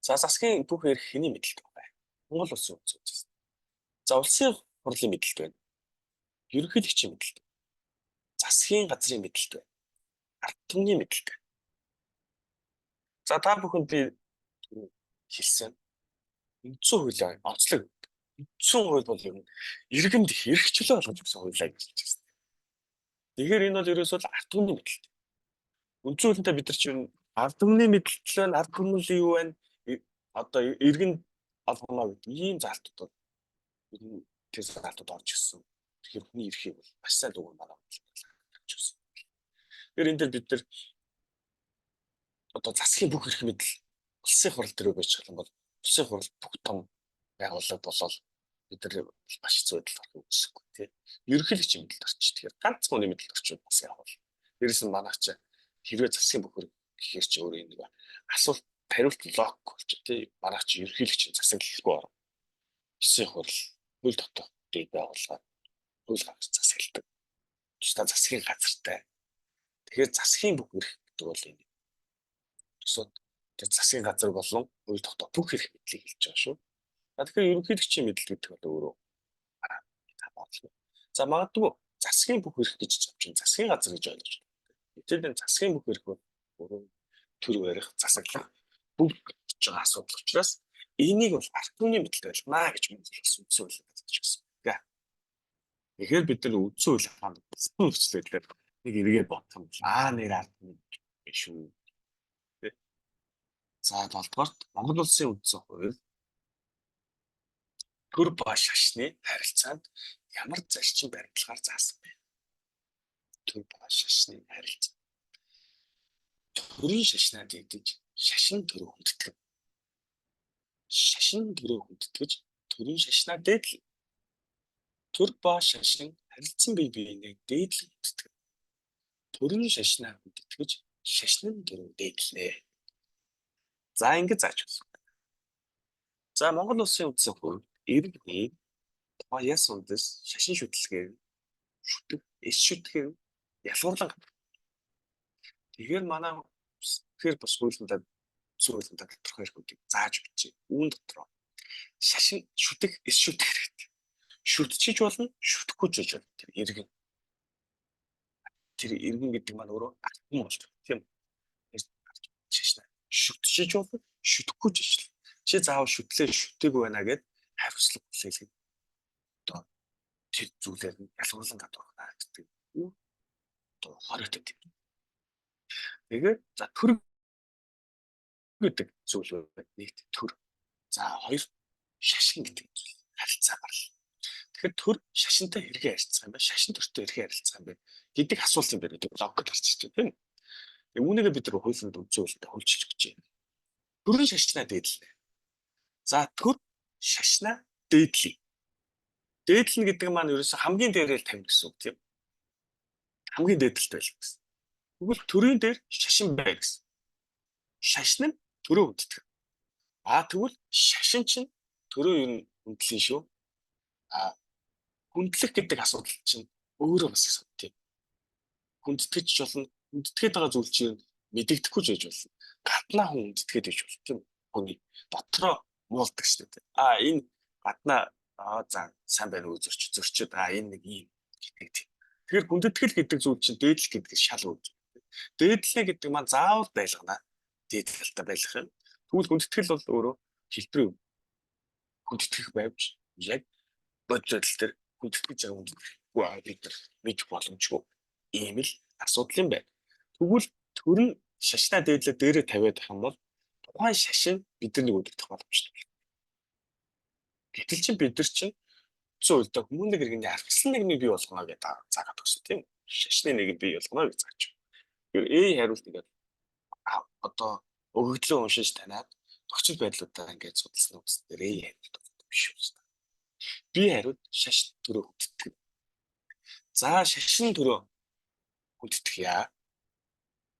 Speaker 1: За, засгийн бүх эрх хэний мэдэлд байх вэ? Монгол улсын үндсэн хууль заасан. За, улсын хурлын мэдэлд байна. Ерөнхийлөгчийн мэдэлд. Засгийн газрын мэдэлд байна. Ард түмний мэдэлд байна. За, та бүхэнд би хэлсэн. Үндсэн хуулийн онцлог. Үндсэн хууль бол ер нь иргэнд их эрх чөлөө олгож өгсөн хуулиа гэж хэлж байна. Тэгэхээр энэ бол ерөөсөө л ард түмний мэдэлт. Үндсэн хуулиндаа бид нар чинь ард түмний мэдэлт байна, ард түмний юу байна? Одоо иргэн олгоно гэдэг ийм заалтууд бол ер нь тэр заалтууд орж ирсэн. Тэгэхээр хүний эрхийг бол маш сайн дүгнэн манай хууль өгсөн. Тэгэхээр энэ дээр бид нар одоо засгийн бүх эрх мэдэл улсын хурал дээр байж юм бол улсын хурал бүх том байгууллага болол бид нар маш хэцүү байдалд орох үгүйсэхгүй тий. Ерөнхийлөгчийн мэдэлд орчих. Тэгэхээр ганц хүний мэдэлд орчвол бас яг бол. Дээрээс нь манайх чи хэрвээ засгийн бүх эрх гэхээр чи өөр нэг асуулт хариулт логик болчих тий. Манайх чи ерөнхийлөгчийн засаглалгүй орно. Улсын хурал хууль дотоох дэд байгууллага хууль гаргаж засагладаг. Тусдаа засгийн газартай. Тэгэхээр засгийн бүх эрх гэдэг бол энэ. Төсөөд тэр засгийн газар болон хууль тогтоох бүх эрх мэдлийг хэлж байгаа шүү. Тэгэхээр ерөнхийлөгчийн мэдэл гэдэг бол өөрөө хамааралгүй. За, магадгүй засгийн бүх эрх гэж чинь засгийн газар гэж ойлгож байна. Гэтэл энэ засгийн бүх эрх бол өөрөө төр барих, засаглах бүгд гэж байгаа асуудал учраас энийг бол ард түмний мэдэлд байлгана гэж Монгол улс үндсэн хуулиар зааж өгсөн. Тэгэхээр бид нар үндсэн хууль хаана нөхцөл байдлаар нэг эргээд бодох юм бол аа, нэр ард түмний шүү. За, долдугаарт Монгол улсын үндсэн хууль төр ба шашны харилцаанд ямар зарчим баримтлагаар заасан бэ? Төр ба шашны харилцаа. Төрийн шашнаа дийдэж шашин төрөө хүндэтгэв. Шашин төрөө хүндэтгэж төрийн шашнаа дээдлэн. Төр ба шашин харилцан бие биенээ дээдлэн хүндэтгэв. Төрийн шашнаа хүндэтгэж шашин нь төрөө дээдлэнэ. За, ингэж зааж өгсөн. За, Монгол улсын үндсэн хууль иргэний тухайн яс үндэс, шашин шүтлэгээр, шүтэг, эс шүтгэн ялгуурлан. Тэгэхээр манай тэгэхээр бас хуулиндаа, үндсэн хуулиндаа тодорхой эрхүүдийг зааж бичээ. Үүн дотроо шашин шүтэх, эс шүтэх хэрэгтэй. Шүтчихэж болно, шүтэхгүй ч байж болно. Тэр иргэн. Тэр иргэн гэдэг маань өөрөө ард түмэн болж байна. Тийм үү? Шашнаа шүтчихэж болно, шүтэхгүй ч байж болно. Чи заавал шүтлээ, шүтээгүй байна гэд хариуцлага хүлээлгэх одоо тэр зүйлээр нь ялгуурлан гадуурхна гэдэг. Одоо 20 тийм. Тэгээд за төр гэдэг зүйл байна. Нэгт төр. За хоёр шашин гэдэг зүйл харилцаа гарлаа. Тэгэхээр төр шашинтай хэрхэн харилцах юм бэ? Шашин төртэй хэрхэн харилцах юм бэ гэдэг асуулт юм байна гэдэг логик гарч ирж байна, тийм үү? Тэгээ үүнийгээ бид нар хуулинд үндсэн хуультай хуульчилж өгч байна. Төрийн шашнаа дээдлэнэ. За төр шашнаа дээдлэе. Дээдлэнэ гэдэг маань ерөөсө хамгийн дээрээ л тавина гэсэн үг, тийм. Хамгийн дээдэлтэй байх гэсэн. Тэгвэл төрийн дээр шашин бай гэсэн. Шашин нь төрөө хүндэтгэх. А тэгвэл шашин чинь төрөө юу хүндлэн шүү. А хүндлэх гэдэг асуудал чинь өөрөө бас асуудал, тийм. Хүндэтгэж болно. Хүндэтгээд байгаа зүйл чинь мэдэгдэхгүй ч байж болно. Гаднаа хүн хүндэтгээд байж болно, тийм. Хүний дотроо муулдаг шүү дээ. А энэ гаднаа аа за сайн байна уу, зөрч зөрчөөд а энэ нэг ийм гэдэг тийм. Тэгэхээр хүндэтгэл гэдэг зүйл чинь дээдлэх гэдэг шал өөр. Дээдлэнэ гэдэг маань заавал байлгана. Дээд талдаа байлгах юм. Тэгвэл хүндэтгэл бол өөрөө хэлбэрийн хүндэтгэх байвч яг бодит байдал дээр хүндэтгэж байгаа хүндэтгэхгүй бид нар мэдэх боломжгүй. Ийм л асуудал юм байна. Тэгвэл төр нь шашнаа дээдлээ дээрээ тавиад байх юм бол тухайн шашин бидний үлдэх боломжтой. Гэтэл чинь бид нар чинь үндсэн хуульдаа хүмүүнлэг иргэний ардчилсан нийгмийг бий болгоно гэдэг заагаад өгсөн, тийм үү? Шашны нийгэм бий болгоно гэж зааж. Тэгэхээр A хариулт ингээд одоо өгөгдлөө уншиж таниад нөхцөл байдлуудаа ингээд судалсан үндсэн дээр A хариулт биш үү? B хариулт шаш төрөө хүндэтгэх. За шашин төрөө хүндэтгэх яа.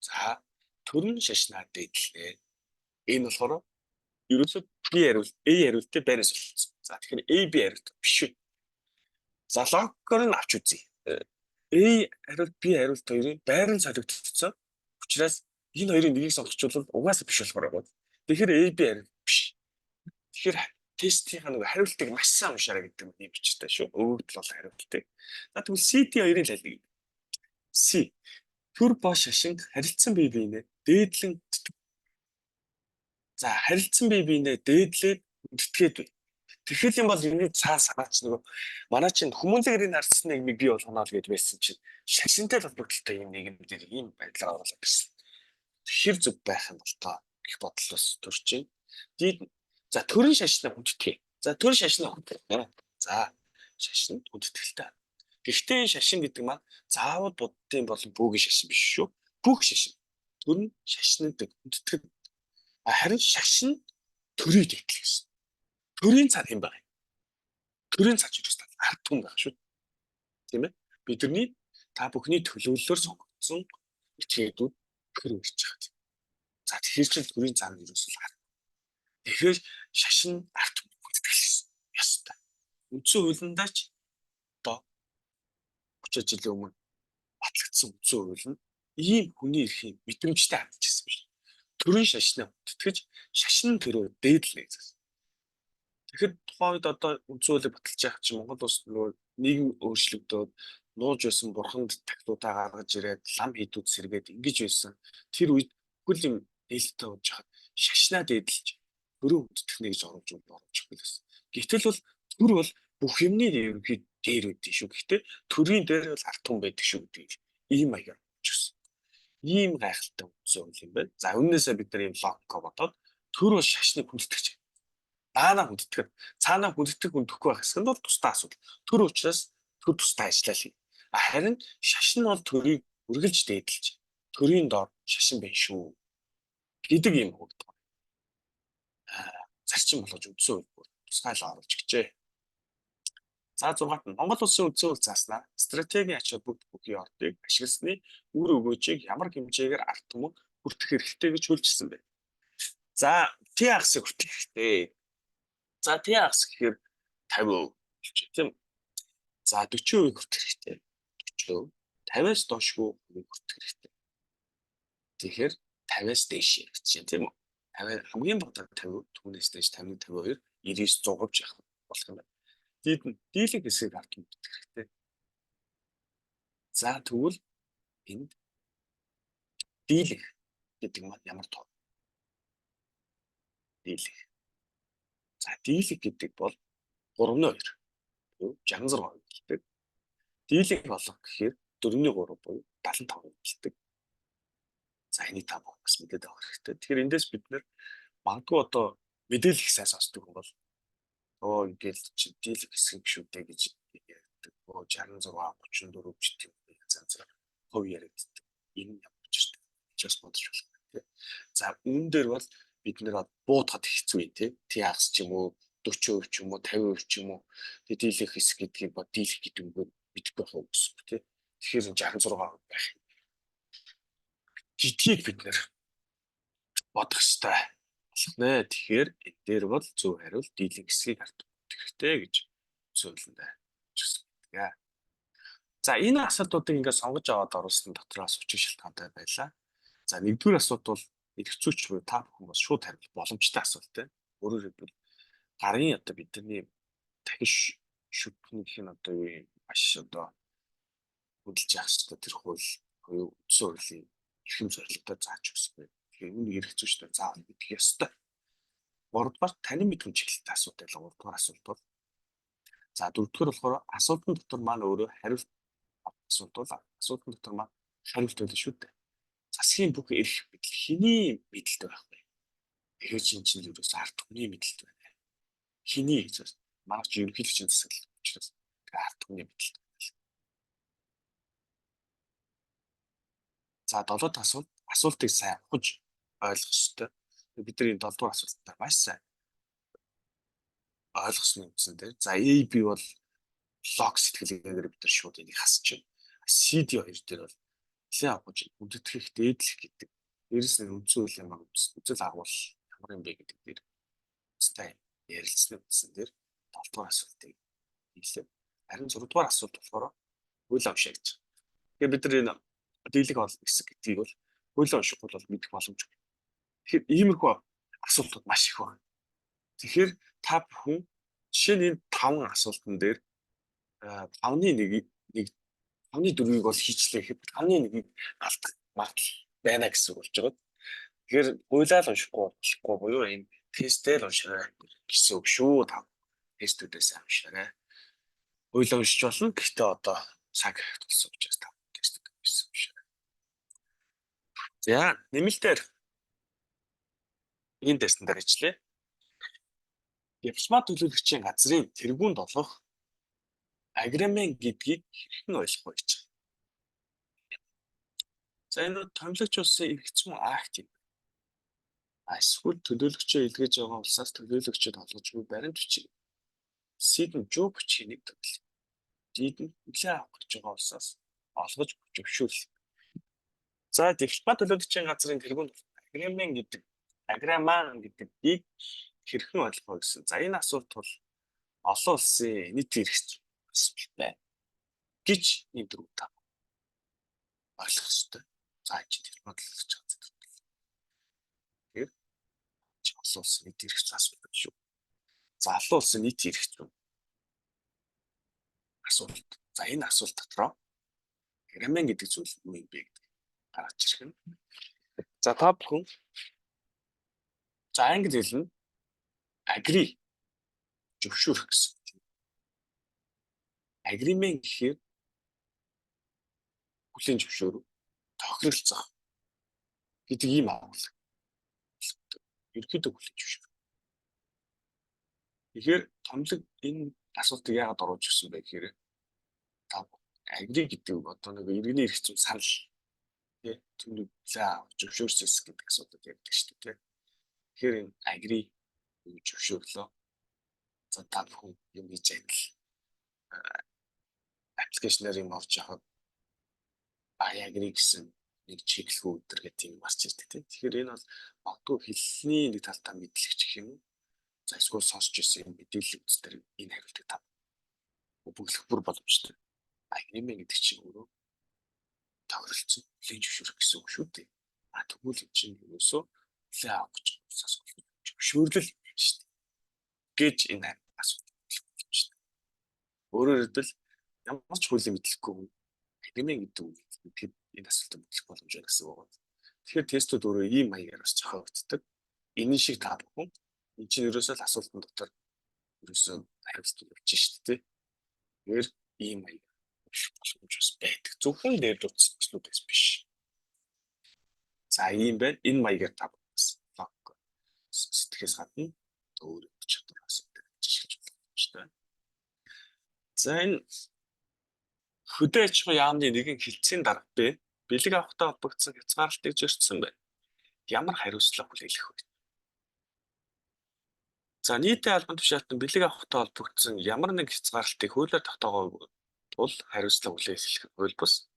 Speaker 1: За төр нь шашнаа дээдлээ. Энэ болохоор ерөөсөө B хариулт A хариултыг байраас солилцсон. За тэгэхээр A B хариулт биш үү? За логикоор нь авч үзье. A хариулт, B хариулт хоёрын байран солигдсон. Учраас энэ хоёрын нэгийг сонгочвол угаасаа биш болохоор байгаа. Тэгэхээр A B хариулт биш. Тэгэхээр тестийн нэг хариултыг маш сайн уншаарай гэдэг нь юм бичтэй шүү. Өгөгдөл бол хариултыг. За тэгвэл C D хоёрын л аль нэг. C. Төр ба шашин харилцсан бие биенээ дээдлэн. За харилцсан бие биенээ дээдлээд хүндэтгээд бай. Тэгэхээр юм бол энэний цаа санаач нөгөө манай чинь хүмүүнлэг ардчилсан нийгмийг бий болгоно л гэж байсан чинь шашинтай холбогдолтой юм нийгэм дээр ийм байдлаар оруулаад ирсэн. Тэр зөв байх юм бол тоо гэх бодол бас төрж байна. Дид за төрийн шашнаа хүндэтгэе. За төр шашнаа хүндэтгэе. За шашин хүндэтгэлтэй. Гэхдээ энэ шашин гэдэг маань заавал буддын болон бөөгийн шашин биш шүү. Бүх шашин. Төр нь шашныг хүндэтгэх. Харин шашин төрийг дээдлэх гэсэн. Төрийн цаана хэн байгаа юм? Төрийн цааш юу гэсэн ард түмэн байгаа шүү. Тийм ээ? Бидний та бүхний төлөөллөөр сонгогдсон этгээдүүд төр үрж байгаа. За тэгэхээр чинь төрийн цаана ерөөсөл ард. Тэгэхээр шашин ард түмэн хүндэтгэл ёстой. Үндсэн хуулиндаа ч одоо 30 жилийн өмнө батлагдсан үндсэн хууль нь ийм хүний эрхийн мэдрэмжтэй хандж ирсэн биш. Төрийн шашнаа хүндэтгэж шашин төрөө дээдлэнэ гэсэн. Тэгэхээр тухайн үед одоо үндсэн хуулийг баталж явах чинь Монгол улс нөгөө нийгэм өөрчлөгдөөд нууж байсан бурханд тахилуудаа гаргаж ирээд лам хийдүүд сэргээд ингэж байсан. Тэр үед бүхэл юм нээлттэй болж хахад шашнаа дээдэлж төрөө хүндэтгэнэ гэж оруулж оруулж өгөх гэсэн. Гэтэл бол төр бол бүх юмны ерөнхий дээр байдаг шүү. Гэхдээ төрийн дээр бол ард түмэн байдаг шүү гэдэг ийм маягаар оруулж өгсөн. Ийм гайхалтай үндсэн хууль юм байна. За үүнээсээ бид нар ийм логико бодоод төр бол шашныг хүндэтгэж даанаа хүндэтгэх. Цаанаа хүндэтгэх хүндэхгүй байх хэсэг нь бол тусдаа асуудал. Төр учраас төр тусдаа ажиллаа л. Харин шашин нь бол төрийг үргэлж дээдэлж төрийн доор шашин байна шүү гэдэг юм хөгдөг. Зарчим болгож үндсэн хууль тусгайл оруулж гэжээ. За 6-т нь Монгол улсын үндсэн хууль зааснаар стратегийн ач холбогдол бүхий ордыг ашигласны үр өгөөжийг ямар хэмжээгээр ард түмэн хүртэх хэрэгтэй гэж хуульчилсан бэ? За Т хагасыг хүртэх хэрэгтэй. За Т хагас гэхээр 50% болчих, тийм. За 40% хүртэх хэрэгтэй. 40%, 50-аас доошгүй хувийг хүртэх хэрэгтэй. Тэгэхээр 50-аас дээш гэж чинь, тийм үү? 50 хамгийн бага 50, түүнээс дээш 50, 52, 99, 100% явах болох юм байна. Дид нь дийлэнх хэсгийг ард түмэн хүртэх хэрэгтэй. За тэгвэл энд дийлэнх гэдэг маань ямар тоо? Дийлэнх. За дийлэнх гэдэг бол 3.2 66% гэдэг. Дийлэнх болох гэхээр 4-ний 3 буюу 75 гэлдэг. За, энийг та бүхэн бас мэдээд авах хэрэгтэй. Тэгэхээр эндээс бид нэр магадгүй одоо мэдээлэл их сайн сонсдог хүн бол "Өө, ингээл чи дийлэх хэсэг шүү дээ" гэж ярьдаг. Өө, 66 34 ч тийм янз янзаар хувь яригддаг. Энэ ямар учиртай гэж бас бодож болох тийм. За, үүн дээр бол бид нэр буудахад хэцүү юм тий. Тий хагас ч юм уу, 40% ч юм уу, 50% ч юм уу, тэгээ дийлэх хэсэг гэдгийг бод дийлэх гэдэг үгээр мэдэхгүй байх гэсэн үг тий. Тэгэхээр 66% байх юм гэдгийг бид нэр бодох ёстой болох нэ. Тэгэхээр энэ дээр бол зөв хариулт дийлэн хэсгийг хардах хэрэгтэй гэж зөвлөндөө. За, энэ асуултуудыг ингээд сонгож аваад оруулсан дотроос учир шалтгаантай байлаа. За, нэгдүгээр асуулт бол эрх зүйч буюу та бүхэн бас шууд хариулах боломжтой асуулт те. Өөрөөр хэлбэл, гарын одоо бидний дахин шүтнэх нь одоо юу юм, маш одоо хөдөлж явах хэрэгтэй тэр хууль буюу үндсэн хуулийн эрхэм зорилготой зааж өгсөн байх. Тэгэхээр үүнийг эрх зүйчдээ заавал мэдэх ёстой. Гуравдугаар, танин мэдхүйн чиглэлтэй асуулт байлаа. Гуравдугаар асуулт бол. За, дөрөвдүгээр болохоор асуултан дотор маань өөрөө хариулт, асуулт бол асуултан дотор маань хариулт байлаа шүү дээ. Засгийн бүх эрх мэдэл хэний мэдэлтэй байх вэ? Тэгэхээр чинь чинь ерөөсөө ард түмний мэдэлтэй байна. Хэний гэж байна. Манай чи ерөнхийлөгчийн засаглал учраас тэгээ ард түмний мэдэлтэй байна. За, долоо дахь асуулт, асуултыг сайн ухаж ойлгох ёстой. Бид нар энэ долдугаар асуултаар маш сайн ойлгосон үндсэн дээр. За, A, B бол лог сэтгэлгээгээр бид нар шууд энийг хасчих. C, D хоёр дээр бол нэлээд авах хүндэтгэх, дээдлэх гэдэг. Дээрэс нь үндсэн хуулийн маань үзэл агуул ямар юм бэ гэдэг дээр үстэй ярилцсан үндсэн дээр долдугаар асуултыг хийлээ. Харин 6 дугаар асуулт болохоор хууль уншаа гэж. Тэгэхээр бид нар энэ дийлэх олон хэсэг гэдгийг бол хууль уншихгүй бол мэдэх боломжгүй. Тэгэхээр иймэрхүү асуултууд маш их байна. Тэгэхээр та бүхэн жишээ нь энэ таван асуултан дээр 5-ны 1, 1 5-ны 4-ийг бол хийчлээ гэхэд 5-ны 1-ийг алдах магадлал байна гэсэн үг болж байгаа. Тэгэхээр хуулиа л уншихгүй болохгүй буюу энэ тестээ л уншаарай гэсэн үг шүү. Та тестүүдээс уншаарай. Хуулиа уншиж болно. Гэхдээ одоо цаг тулсан учраас та тестүүд уншаарай. За, нэмэлтээр энэ тестэн дээр ажиллая. Дипломат төлөөлөгчийн газрын тэргуунд олгох agrément гэдгийг хэрхэн ойлгох вэ гэж. За, энэ томилогч улсын эрх зүйн акт юм. А эсвэл төлөөлөгчөө илгээж байгаа улсаас төлөөлөгчөд олгож буй баримт бичиг. C-д нь жуу бичгийг нэг төрлөө. D-д нь хүлээн авах гэж байгаа улсаас олгож зөвшөөрлөл. За, дипломат төлөөлөгчийн газрын тэргуунд agrément гэдэг, agrément гэдгийг хэрхэн ойлгох вэ гэсэн. За, энэ асуулт бол олон улсын нийт эрх зүйн асуудал байна гэж энэ дөрөв та ойлгох ёстой. За, энэ чинь дипломат төлөөлөгч газар. Тэгэхээр олон улсын нийт эрх зүйн асуудал шүү. За, олон улсын нийт эрх зүйн асуулт. За, энэ асуулт дотроо agrément гэдэг зүйл юу юм бэ гэдэг гаргаж ирэх нь. За, та бүхэн, за, англи хэл нь agree, зөвшөөрөх гэсэн. Agreement гэхээр хүлээн зөвшөөрөх, тохиролцох гэдэг ийм агуулга. Ерөнхийдөө хүлээн зөвшөөрөх. Тэгэхээр томилог энэ асуултыг яагаад оруулж ирсэн бэ гэхээр та agree гэдэг үг одоо нэг иргэний эрх зүйн санал тий түмнийг хүлээн зөвшөөрсөн гэдэг асуудал ярьдаг шүү дээ тий. Тэгэхээр энэ agree зөвшөөрлөө. За, та бүхэн юм хийж адил application аар юм авч явахад "I agree" гэсэн нэг чиглэлгүй өдр гэх тийм гарч ирдэг тийм. Тэгэхээр энэ бол магадгүй хэлний нэг талтаа мэдлэгч гэх юм уу. За, эсвэл сонсч ирсэн юм мэдээлэл үзтэр энэ хариултыг та бөглөх бүр боломжтой. Agreement гэдэг чинь өөрөө тохиролцсон, хүлээн зөвшөөрөх гэсэн үг шүү дээ. А тэгвэл энэ чинь ерөөсөө хүлээн авах гэж усаас зөвшөөрлөл шүү дээ гэж энэ асуулт боломжтой. Өөрөөр хэлбэл, ямар ч хуулийн мэдлэггүй хүн agreement гэдэг үг тэгэхэд энэ асуултыг бөглөх боломж байна гэсэн үг байна. Тэгэхээр тестүүд өөрөө ийм маягаар бас зохиогддог. Энэ шиг та бүхэн энэ чинь ерөөсөө л асуултан дотор ерөөсөө хариулт явж шүү дээ. Тэгэхээр ийм маяг. Боломж бас байдаг. Зөвхөн дээр дурдсан төслүүдээс биш. За, ийм байна. Энэ маягаар та бас лог сэтгэхээс гадна өөр чадвар бас жишгэлж боломжтой. За, энэ хөдөө аж ахуйн яамны нэгэн хэлтсийн дарга Б бэлэг авахтай холбогдсон хязгаарлалтыг зөрчсөн байна. Ямар хариуцлага хүлээлгэх вэ? За, нийтийн албан тушаалтан бэлэг авахтай холбогдсон ямар нэг хязгаарлалтыг хуулиар тогтоогоогүй тул хариуцлага хүлээлгэх хууль бус.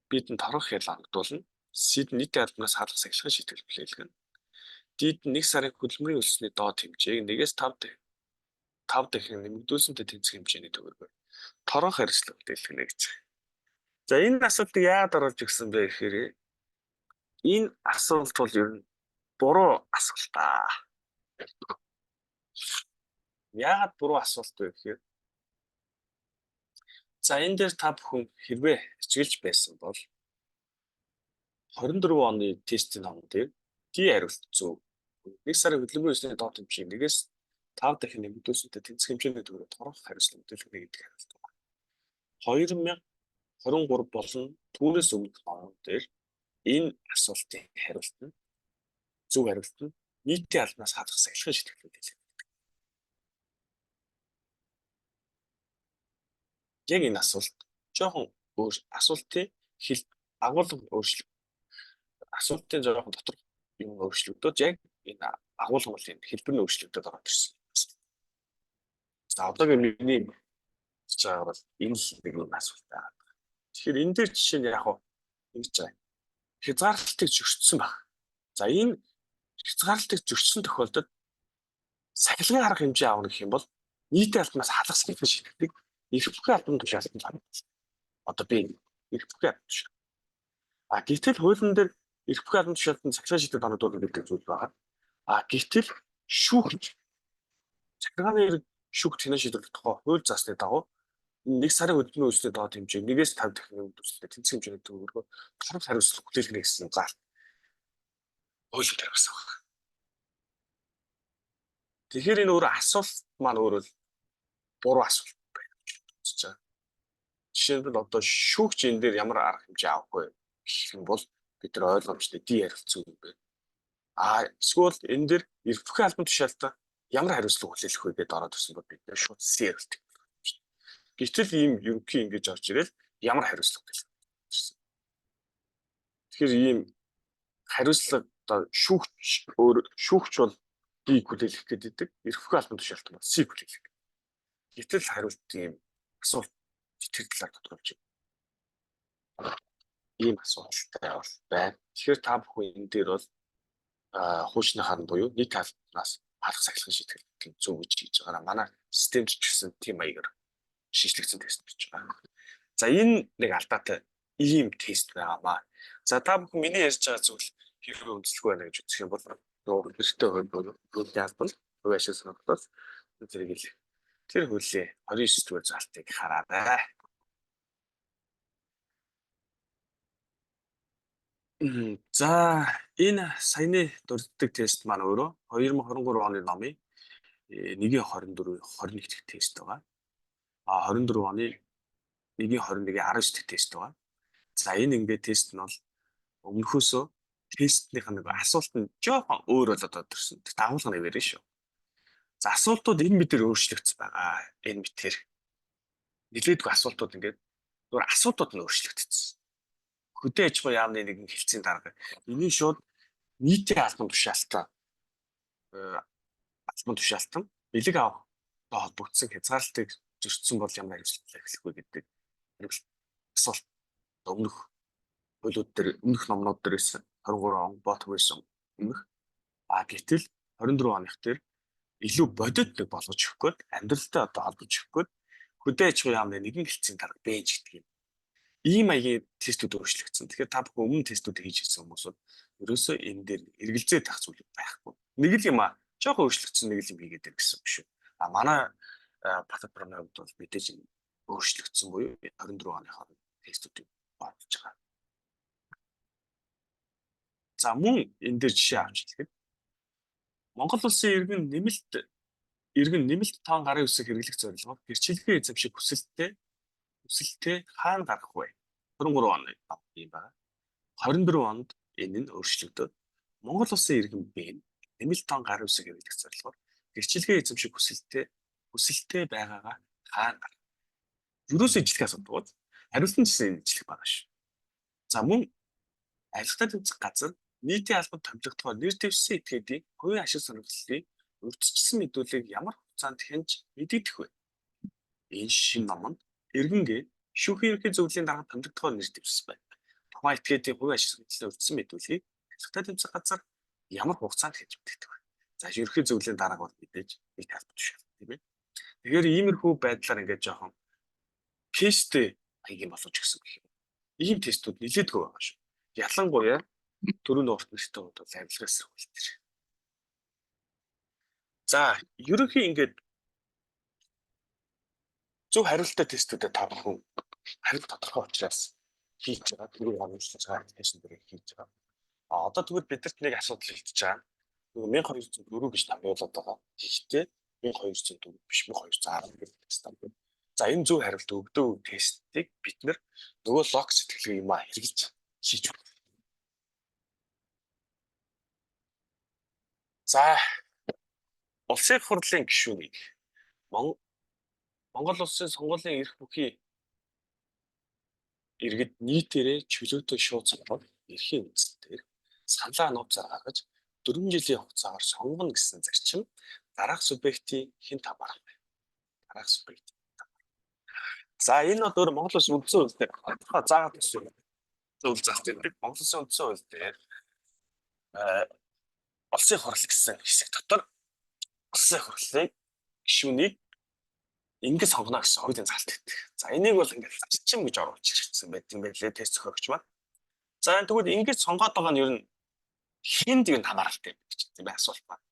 Speaker 1: Бидэнд торгох хял авагдуулна. Сэд нийтийн албанаас халах сахилахын шийтгэл хүлээлгэнэ. Дид нэг сарын хөдөлмөрийн өсөлтний доод хэмжээг 1-ээс 5 дахин нэмэгдүүлсэнтэй тэнцэх хэмжээний төгрөгөөр торгох хариуцлага хүлээлгэнэ гэж. За, энэ асуултыг яагаад оруулж өгсөн бэ гэхээр энэ асуулт бол ер нь буруу асуулт аа. Яагаад буруу асуулт вэ гэхээр, за, энэ дээр та бүхэн хэрвээ ажиглаж байсан бол 24 оны тестийн номон дээр D хариулт зөв. Нэг сарын хөдөлмөрийн өсөлтний доод хэмжээг 1-ээс 5 дахин нэмэгдүүлсэнтэй тэнцэх хэмжээний төгрөгөөр торгох хариуцлага хүлээлгэнэ гэдэг хариулт байна. 2023 болон түүнээс өмнөх номон дээр энэ асуултын хариулт нь, зөв хариулт нь нийтийн албанаас халах сахилахын шийтгэл хэлдэг. Яг энэ асуулт жоохон өөр, асуултын хэл агуулга өөрчлөг, асуултын жоохон дотор юм өөрчлөгдөж, яг энэ агуулга бол энэ хэлбэр нь өөрчлөгдөд ороод ирсэн. За, одоогийн миний хэлж байгаа бол энэ л нэг юм асуулт байгаа. Тэгэхээр энэ дээр жишээ нь яг ингэж байгаа. Хязгаарлалтыг зөрчсөн баг. За, энэ хязгаарлалтыг зөрчсөн тохиолдолд сахилгын арга хэмжээ авах гэх юм бол нийтийн албанаас халах сахилгын шийдэлийг эрх бүхий албан тушаалтанд гаргана. Одоо би эрх бүхий албан тушаал. А гэтэл хуулийн дээр эрх бүхий албан тушаалтанд сахилгын шийдэл оногдуулна гэдэг зүйл байгаа. А гэтэл шүүгч, захиргааны эрх шүүгч хянан шийдвэрлэх тухай хууль заасны дагуу нэг сарын хөдөлмөрийн үйлсний доод хэмжээ 1-ээс 5 дахин нэмэгдүүлсэнтэй тэнцэх хэмжээний төгрөгөөр торгох хариуцлага хүлээлгэнэ гэсэн заалт хуулийн дээр гарсан байна. Тэгэхээр энэ өөрөө асуулт маань өөрөө буруу асуулт байна гэж үзэж байгаа. Жишээлбэл, одоо шүүгч энэ дээр ямар арга хэмжээ авах вэ гэх юм бол бид нар ойлгомжтой D хариулт юм байна. А эсвэл энэ дээр эрх бүхий албан тушаалтаа ямар хариуцлага хүлээлгэх вэ гэдээ ороод ирсэн бол бид нар шууд C хариултыг. Гэтэл ийм ерөнхий ингэж орж ирэл ямар хариуцлага хүлээлгэх вэ? Тэгэхээр ийм хариуцлага одоо шүүгч өөр, шүүгч бол D хүлээлгэх гэдэг, эрх бүхий албан тушаалт бол C хүлээлгэх. Гэтэл хариулт ийм асуулт тэр талаар тодорхойлж байна. Ийм асуулттай бол байна. Тэгэхээр та бүхэн энэ дээр бол хуучныхаа нь буюу нийт албанаас халах сахилгын шийтгэл зөв гэж хийж байгаа. Манай системд ч гэсэн тийм маягаар шийдлэгдсэн тест гэж байгаа. За, энэ нэг алдаатай ийм тест байгаамаа. За, та бүхэн миний ярьж байгаа зүйл хэрвээ үндэслэхгүй байна гэж үзэх юм бол нөгөө эрхтэй хууль буюу нийтийн албан хувийн ашиг сонирхлоос зэрэг л тэр хуулийн 29 дугаар заалтыг хараарай. За, энэ саяны дурддаг тест маань өөрөө 2023 оны номын 1-ийн 24, 21 дэх тест байгаа. А 24 оны 1-ийн 21-ийн 19 дэх тест байгаа. За, энэ ингээд тест нь бол өмнөхөөсөө тестнийх нэг асуулт нь жоохон өөр болоод төрсөн. Тэгт агуулга нь нэрээ шүү. За, асуултууд энэ мэтэр өөрчлөгдсөн байгаа. Энэ мэтэр нэлээдгүй асуултууд ингээд зүгээр асуултууд нь өөрчлөгдсөн. Хөдөө аж ахуйн яамны нэгэн хэлтсийн дарга. Энийг шууд нийтийн албан тушаалтаа албан тушаалтан бэлэг авахтай холбогдсон хязгаарлалтыг зөрчсөн бол ямар хариуцлага эхлэх вэ гэдэг асуулт өмнөх хуулиуд дээр, өмнөх номнууд дээр байсан, 23 он бот байсан өмнөх. А гэтэл 24 оных дээр илүү бодит нэг болгож өгөх гээд, амьдралтай одоо холбож өгөх гээд хөдөө аж ахуйн яамны нэгэн хэлтсийн дарга бэж гэдэг юм. Ийм маягийн тестүүд өөрчлөгдсөн. Тэгэхээр та бүхэн өмнө тестүүд хийж ирсэн хүмүүсүүд ерөөсөө энэ дээр эргэлзээд байх зүйл байхгүй. Нэг л юм а жоохон өөрчлөгдсөн, нэг л юм хийгээд байна гэсэн үг шүү. А манай платформын хувьд бол мэдээж өөрчлөгдсөн буюу 24 оны хооронд тестүүдийг оруулж байгаа. За, мөн энэ дээр жишээ авч хэлэхэд Монгол улсын иргэн нэмэлт тоон гарын үсэг хэрэглэх зорилгоор гэрчлэгээ эзэмших хүсэлттэй Хүсэлтээ хаана гаргах вэ? 23 оны юм байна. 24 онд энэ нь өөрчлөгдөөд Монгол улсын иргэн Б нэмэлт тон гар үсэг хэрэглэх зорилгоор гэрчилгээ эзэмших хүсэлтээ байгаагаа хаана гаргах? Юурээс ижлэх асуудаг бол хариулт нь гэсэн ижлэх байгаа шүү. За мөн авилгатай тэмцэх газар нийтийн албанд томилогдохоор нэр дэвшсэн этгээдийн хувийн ашиг сонирхлын урьдчилсан мэдүүлгийг ямар хугацаанд хянж мэдэгдэх вэ? Энэ шинэ номонд иргэнгээ шүүхийн ерөнхий зөвлөлийн дарга томилогдохоор нэр дэвшсэн байна. Тухайн этгээдийн хувийн ашиг сонирхлын урьдчилсан мэдүүлгийг авилгатай тэмцэх газар ямар хугацаанд хянж мэдэгдэх вэ? За, ерөнхий зөвлөлийн дарга бол мэдээж нэг талбар биш, тийм ээ. Тэгэхээр иймэрхүү байдлаар ингээд жоохон case тэй маягийн боловч гэсэн гэх юм. Ийм тестүүд нэлээдгүй байгаа шүү. Ялангуяа түрүүний урт нэртэй бол авилгын эсрэг хууль дээр. За, ерөнхий ингээд зөв хариулттай тестүүдэд та бүхэн хариулт тодорхой учраас хийж байгаа. Түрүү хариулж байгаа application дээр хийж байгаа. А одоо тэгвэл бидэрт нэг асуудал үлдэж байгаа. Нөгөө 1204 гэж томьёолоод байгаа. Гэхдээ 1204 биш, 1210 гэж тест. За, энэ зөв хариулт өгдөө тестийг бид нар нөгөө лог сэтгэлгээ юм а хэрэгжилж хийж байна. За, Улсын хурлын гишүүнийг Монгол улсын сонгуулийн эрх бүхий иргэд нийтээрээ чөлөөтэй шууд сонгох эрхийн үндсэн дээр саналаа нууцаар гаргаж 4 жилийн хугацаагаар сонгоно гэсэн зарчим дараах субъектийн хэн хамаарах вэ? Дараах субъект. За, энэ бол өөр Монгол улсын үндсэн хууль дээр тодорхой заагаад өссөн зөв зах зээлдэг. Монгол улсын үндсэн хууль дээр улсын хурал гэсэн хэсэг дотор улсын хурлын гишүүнийг ингэ сонгоно гэсэн хуулийн заалт өгдөг. За, энийг бол ингээд зарчим гэж оруулж ирсэн байт юм байлээ тест зохиогч маань. За, тэгвэл ингэж сонгоод байгаа нь ер нь хэнд юу хамааралтай юм гэж тийм асуулт байна.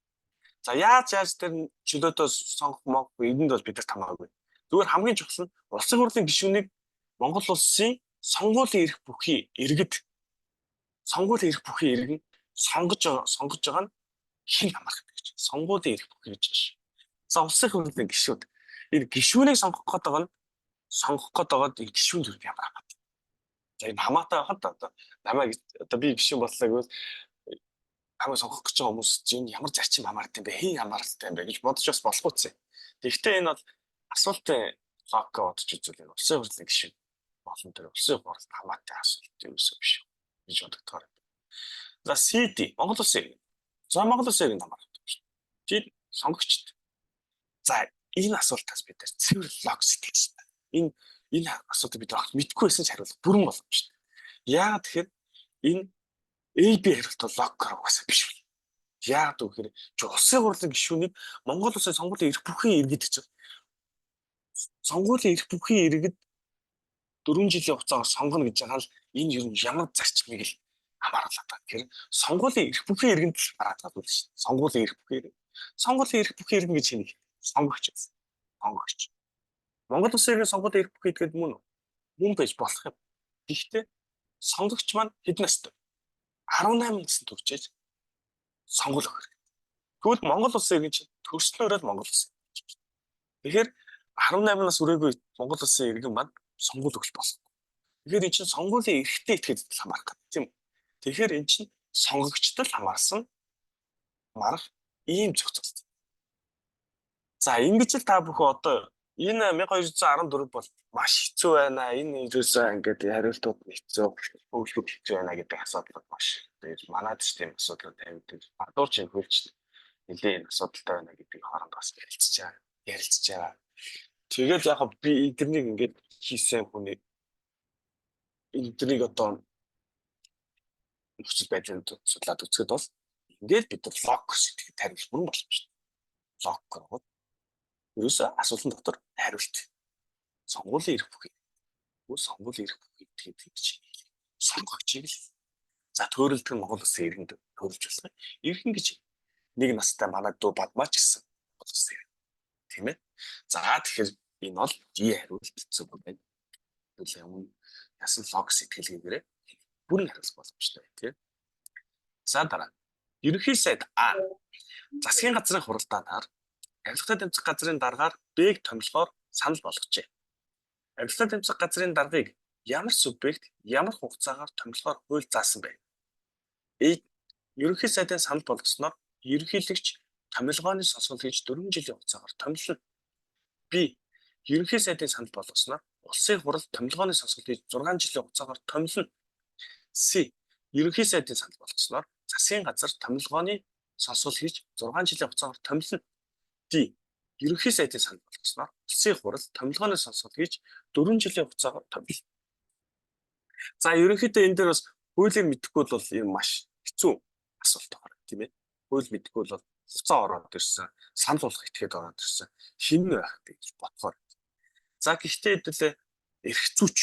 Speaker 1: За, яаж тэр чөлөөтөө сонгох мог энд бол бид нарт хамаагүй. Зүгээр хамгийн чухал нь улсын хурлын гишүүнийг Монгол улсын сонгуулийн эрх бүхий иргэд, сонгуулийн эрх бүхий иргэн сонгож байгаа нь хэн хамаарах вэ гэж. Сонгуулийн эрх бүхий гэж байна. За, улсын хурлын гишүүд энэ гишүүнийг сонгох гээд байгаа нь, сонгох гээд байгаад энэ гишүүн төр ямар хамаатай. За, энэ хамаатай байхад одоо намайг, одоо би гишүүн боллоо гэвэл намайг сонгох гэж байгаа хүмүүс энэ ямар зарчим хамаартай юм бэ? Хэн хамааралтай юм бэ гэж бодож бас болохгүй зэ. Тэгэхдээ энэ бол асуултын логик бодож үзвэл энэ улсын хурлын гишүүн болон тэр улсын хуралд хамаатай асуулт юусэн биш гэж бодогдохоор. За, CD Монгол улсын иргэн. За, Монгол улсын иргэн хамааралтай шүү. Чи сонгогчд. За, энэ асуултаас бид нар цэвэр лог сэтгэж байна. Энэ асуултыг бид нар мэдэхгүй байсан ч хариулах бүрэн боломжтой. Яагаад тэгэхээр энэ AB хариулт бол логикоор угаасаа биш. Яагаад гэвэл чи улсын хурлын гишүүнийг Монгол улсын сонгуулийн эрх бүхий иргэд гэж байна. Сонгуулийн эрх бүхий иргэд 4 жилийн хугацаагаар сонгоно гэж байгаа л энэ ер нь ямар зарчмыг л хамааруулаад байгаа. Тэгэхээр сонгуулийн эрх бүхий иргэнд л хараад байгаа юм шүү дээ. Сонгуулийн эрх бүхий иргэн. Сонгуулийн эрх бүхий иргэн гэж хэнийг сонгогч гэсэн. Сонгогч. Монгол улсын иргэн сонгуулийн эрх бүхий гэдгээд мөн үү? Мөн байж болох юм. Гэхдээ сонгогч маань хэдэн настай? 18 наснд хүрчээж сонгуул өгөх хэрэгтэй. Тэгвэл Монгол улсын иргэн чинь төрснөөрөө л Монгол улсын. Тэгэхээр 18 нас хүрээгүй Монгол улсын иргэн маань сонгуул өгч болохгүй. Тэгэхээр эн чинь сонгуулийн эрхтэй этгээд хамаарах гэдэг, тийм үү? Тэгэхээр эн чинь сонгогчдод хамаарсан марах ийм зохицолт. За, ингэж л та бүхэн одоо энэ 1214 бол маш хэцүү байна. Энэ ерөөсөө ингээд хариултууд нь хэцүү, өглөг хэцүү байна гэдэг асуудал маш. Тэгээд манад ч тийм асуудал тавигддаг. Гадуурч энэ хуульч нэлээд энэ асуудалтай байна гэдгийг хооронд бас ярилцж байгаа. Ярилцж байгаа. Тэгээд яг би эднийг ингээд хийсэн хүний эднийг одоо нөхцөл байдлыг судлаад үзэхэд бол ингээд бид нар лог сэтгэхэд хариулт бүрэн боломжтой. Лог гаргаад ерөөсөө асуултан дотор хариулт. Сонгуулийн эрх бүхий. Сонгуулийн эрх бүхий гэдгийг тэгж сонгогчийг л за төөрөлдөх нь Монгол улсын иргэнд төөрөлж болох юм. Иргэн гэж нэг настай манай дүү Бадмаач гэсэн Монгол улсын иргэн. Тийм ээ. За, тэгэхээр энэ бол G хариулт зөв байна. Тэгвэл өмнө ясан лог сэтгэлгээгээрээ бүрэн хариулах боломжтой, тийм. За, дараа. Ерөнхий сайд А засгийн газрын хуралдаанаар авилгатай тэмцэх газрын даргаар Б-г томилохоор санал болгожээ. Авилгын тэмцэх газрын даргыг ямар субъект ямар хугацаагаар томилохоор хууль заасан бэ? A. Ерөнхий сайдын санал болгосноор ерөнхийлөгч томилгооны сонсгол хийж 4 жилийн хугацаагаар томилно. B. Ерөнхий сайдын санал болгосноор улсын хурал томилгооны сонсгол хийж 6 жилийн хугацаагаар томилно. C. Ерөнхий сайдын санал болгосноор засгийн газар томилгооны сонсгол хийж 6 жилийн хугацаагаар томилно. D. Ерөнхий сайдын санал болгосноор улсын хурал томилгооны сонсгол хийж 4 жилийн хугацаагаар томилно. За, ерөнхийдөө энэ дээр бас хуулийг мэдэхгүй бол юм маш хэцүү асуулт байна, тийм ээ. Хууль мэдэхгүй бол хугацаа ороод ирсэн, санал болгох этгээд ороод ирсэн. Хэн нь байх вэ гэж бодохоор. За, гэхдээ хэдүүлээ эрх зүйч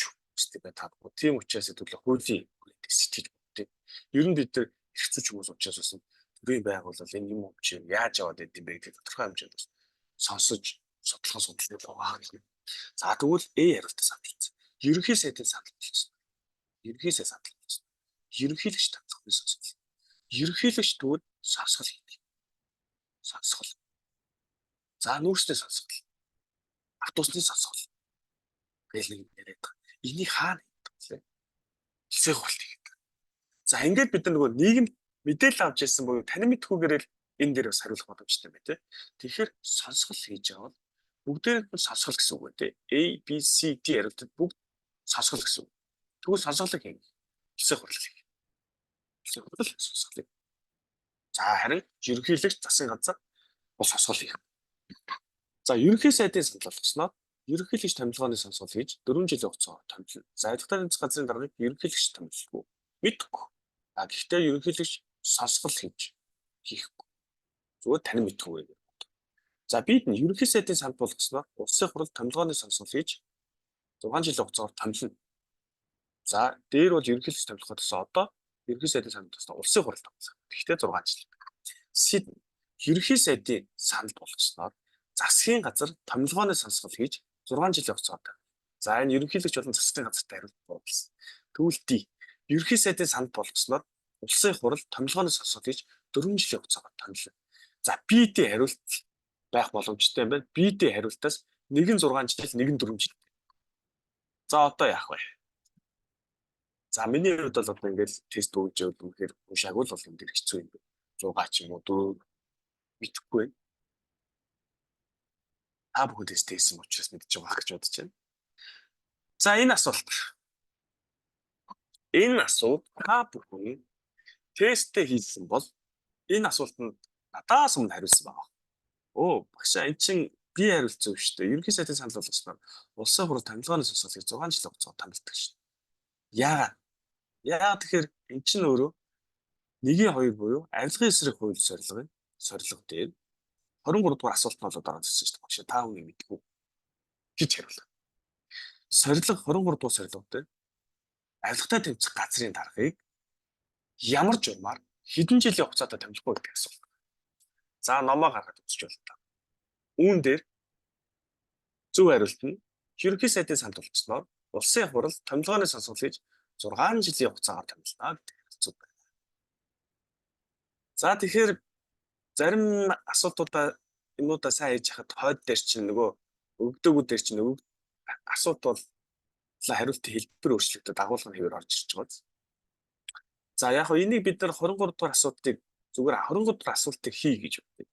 Speaker 1: тийм ээ та бүхэн. Тийм учраас хэдүүлээ хуулийн хүрээнд сэтгэж бодъё. Ер нь бид нар эрх зүйч хүмүүс учраас бас төрийн байгууллага энэ юм уу чи яаж яваад байд юм бэ гэдэг тодорхой хэмжээнд бас сонсож судлах судлал байгаа гэх юм. За, тэгвэл A хариултаас авч үзье. Ерөнхий сайдын санал болгосон. Ерөнхий сайд санал болгосон. Ерөнхийлөгч томилгооны сонсгол. Ерөнхийлөгч тэгвэл сонсгол хийдэг. Сонсгол. За, нүүрсний сонсгол. Автобусны сонсгол. Гэл нэг яриад байгаа. Энийг хаана хийдэг вэ? Улсын хурал хийдэг. За, ингээд бид нар нөгөө нийгэм мэдээлэл авч ирсэн буюу танин мэдэхүйгээр л энэ дээр бас хариулах боломжтой байна, тий. Тэгэхээр сонсгол хийж байгаа бол бүгдээр нь сонсгол гэсэн үг үү, тий. A B C D хариултад бүгд сонсгол гэсэн үг. Тэгвэл сонсголыг хийнэ. Улсын хурал хийх. Улсын хурал сонсголыг. За, харин ерөнхийлөгч, засгийн газар бас сонсгол хийх. За, ерөнхий сайдын санал болгосноор ерөнхийлөгч томилгооны сонсгол хийж 4 жилийн хугацаагаар томилно. За, авилгатай тэмцэх газрын даргаыг ерөнхийлөгч томилгүй. Мэдэхгүй. А гэхдээ ерөнхийлөгч сонсгол хийж хийхгүй. Зүгээр танин мэдэхгүй гэдэг. За, бид нь ерөнхий сайдын санал болгосноор улсын хурал томилгооны сонсгол хийж 6 жилийн хугацаагаар томилно. За, дээр бол ерөнхийлөгч томилгоход гэсэн, одоо ерөнхий сайдын санал болгосноор улсын хурал томилно. Тэгэхдээ 6 жил. C, ерөнхий сайдын санал болгосноор засгийн газар томилгооны сонсгол хийж 6 жилийн хугацаагаар. За, энэ ерөнхийлөгч болон засгийн газартай хариулт болсон. Тэгвэл D, ерөнхий сайдын санал болгосноор улсын хурал томилгооны сонсгол хийж 4 жилийн хугацаагаар томилно. За, B D хариулт байх боломжтой юм байна. B D хариултаас нэг нь 6 жил, нэг нь 4 жил. За, одоо яах вэ? За, миний хувьд бол одоо ингээл тест өгж явал үнэхээр уншаагүй л бол энэ дэр хэцүү юм байна. 6 ч юм уу 4 мэдэхгүй байна. Та бүхэн тест хийсэн учраас мэдж байгаа гэж бодож байна. За, энэ асуулт. Энэ асуулт та бүхэн тестээ хийсэн бол энэ асуултанд надаас өмнө хариулсан байгаа. Өө, багшаа, эн чин би хариулт зөв шүү дээ. Ерөнхий сайдын санал болгосноор улсын хурал томилгооны сонсголыг 6 жилийн хугацаагаар томилдог шүү. Яагаад? Яагаад тэгэхээр эн чин өөрөө 1-2 буюу авилгын эсрэг хууль сорилгын сорилго дээр 23 дугаар асуулт нь болоод ороод ирсэн шүү дээ. Багшаа, та бүхэн мэдэхгүй гэж хариулаа. Сорилго 23 дугаар сорилго дээр авилгатай тэмцэх газрын даргаыг ямар журмаар хэдэн жилийн хугацаатай томилох вэ гэдэг асуулт. За, номоо гаргаад үзэж байна та. Үүн дээр зөв хариулт нь ерөнхий сайдын санал болгосноор улсын хурал томилгооны сонсгол хийж 6 жилийн хугацаагаар томилно гэдэг зөв байна. За, тэгэхээр зарим асуултуудаа юмнуудаа сайн хийж хахад хойд дээр чинь нөгөө өгдөгүүд дээр чинь өг асуулт бол хариултын хэлбэр өөрчлөгдөд дагуулгын хэвээр орж ирж байгаа. За, яг хөө энийг бид нар 23 дугаар асуултыг зүгээр 23 дугаар асуултыг хий гэж бодъё.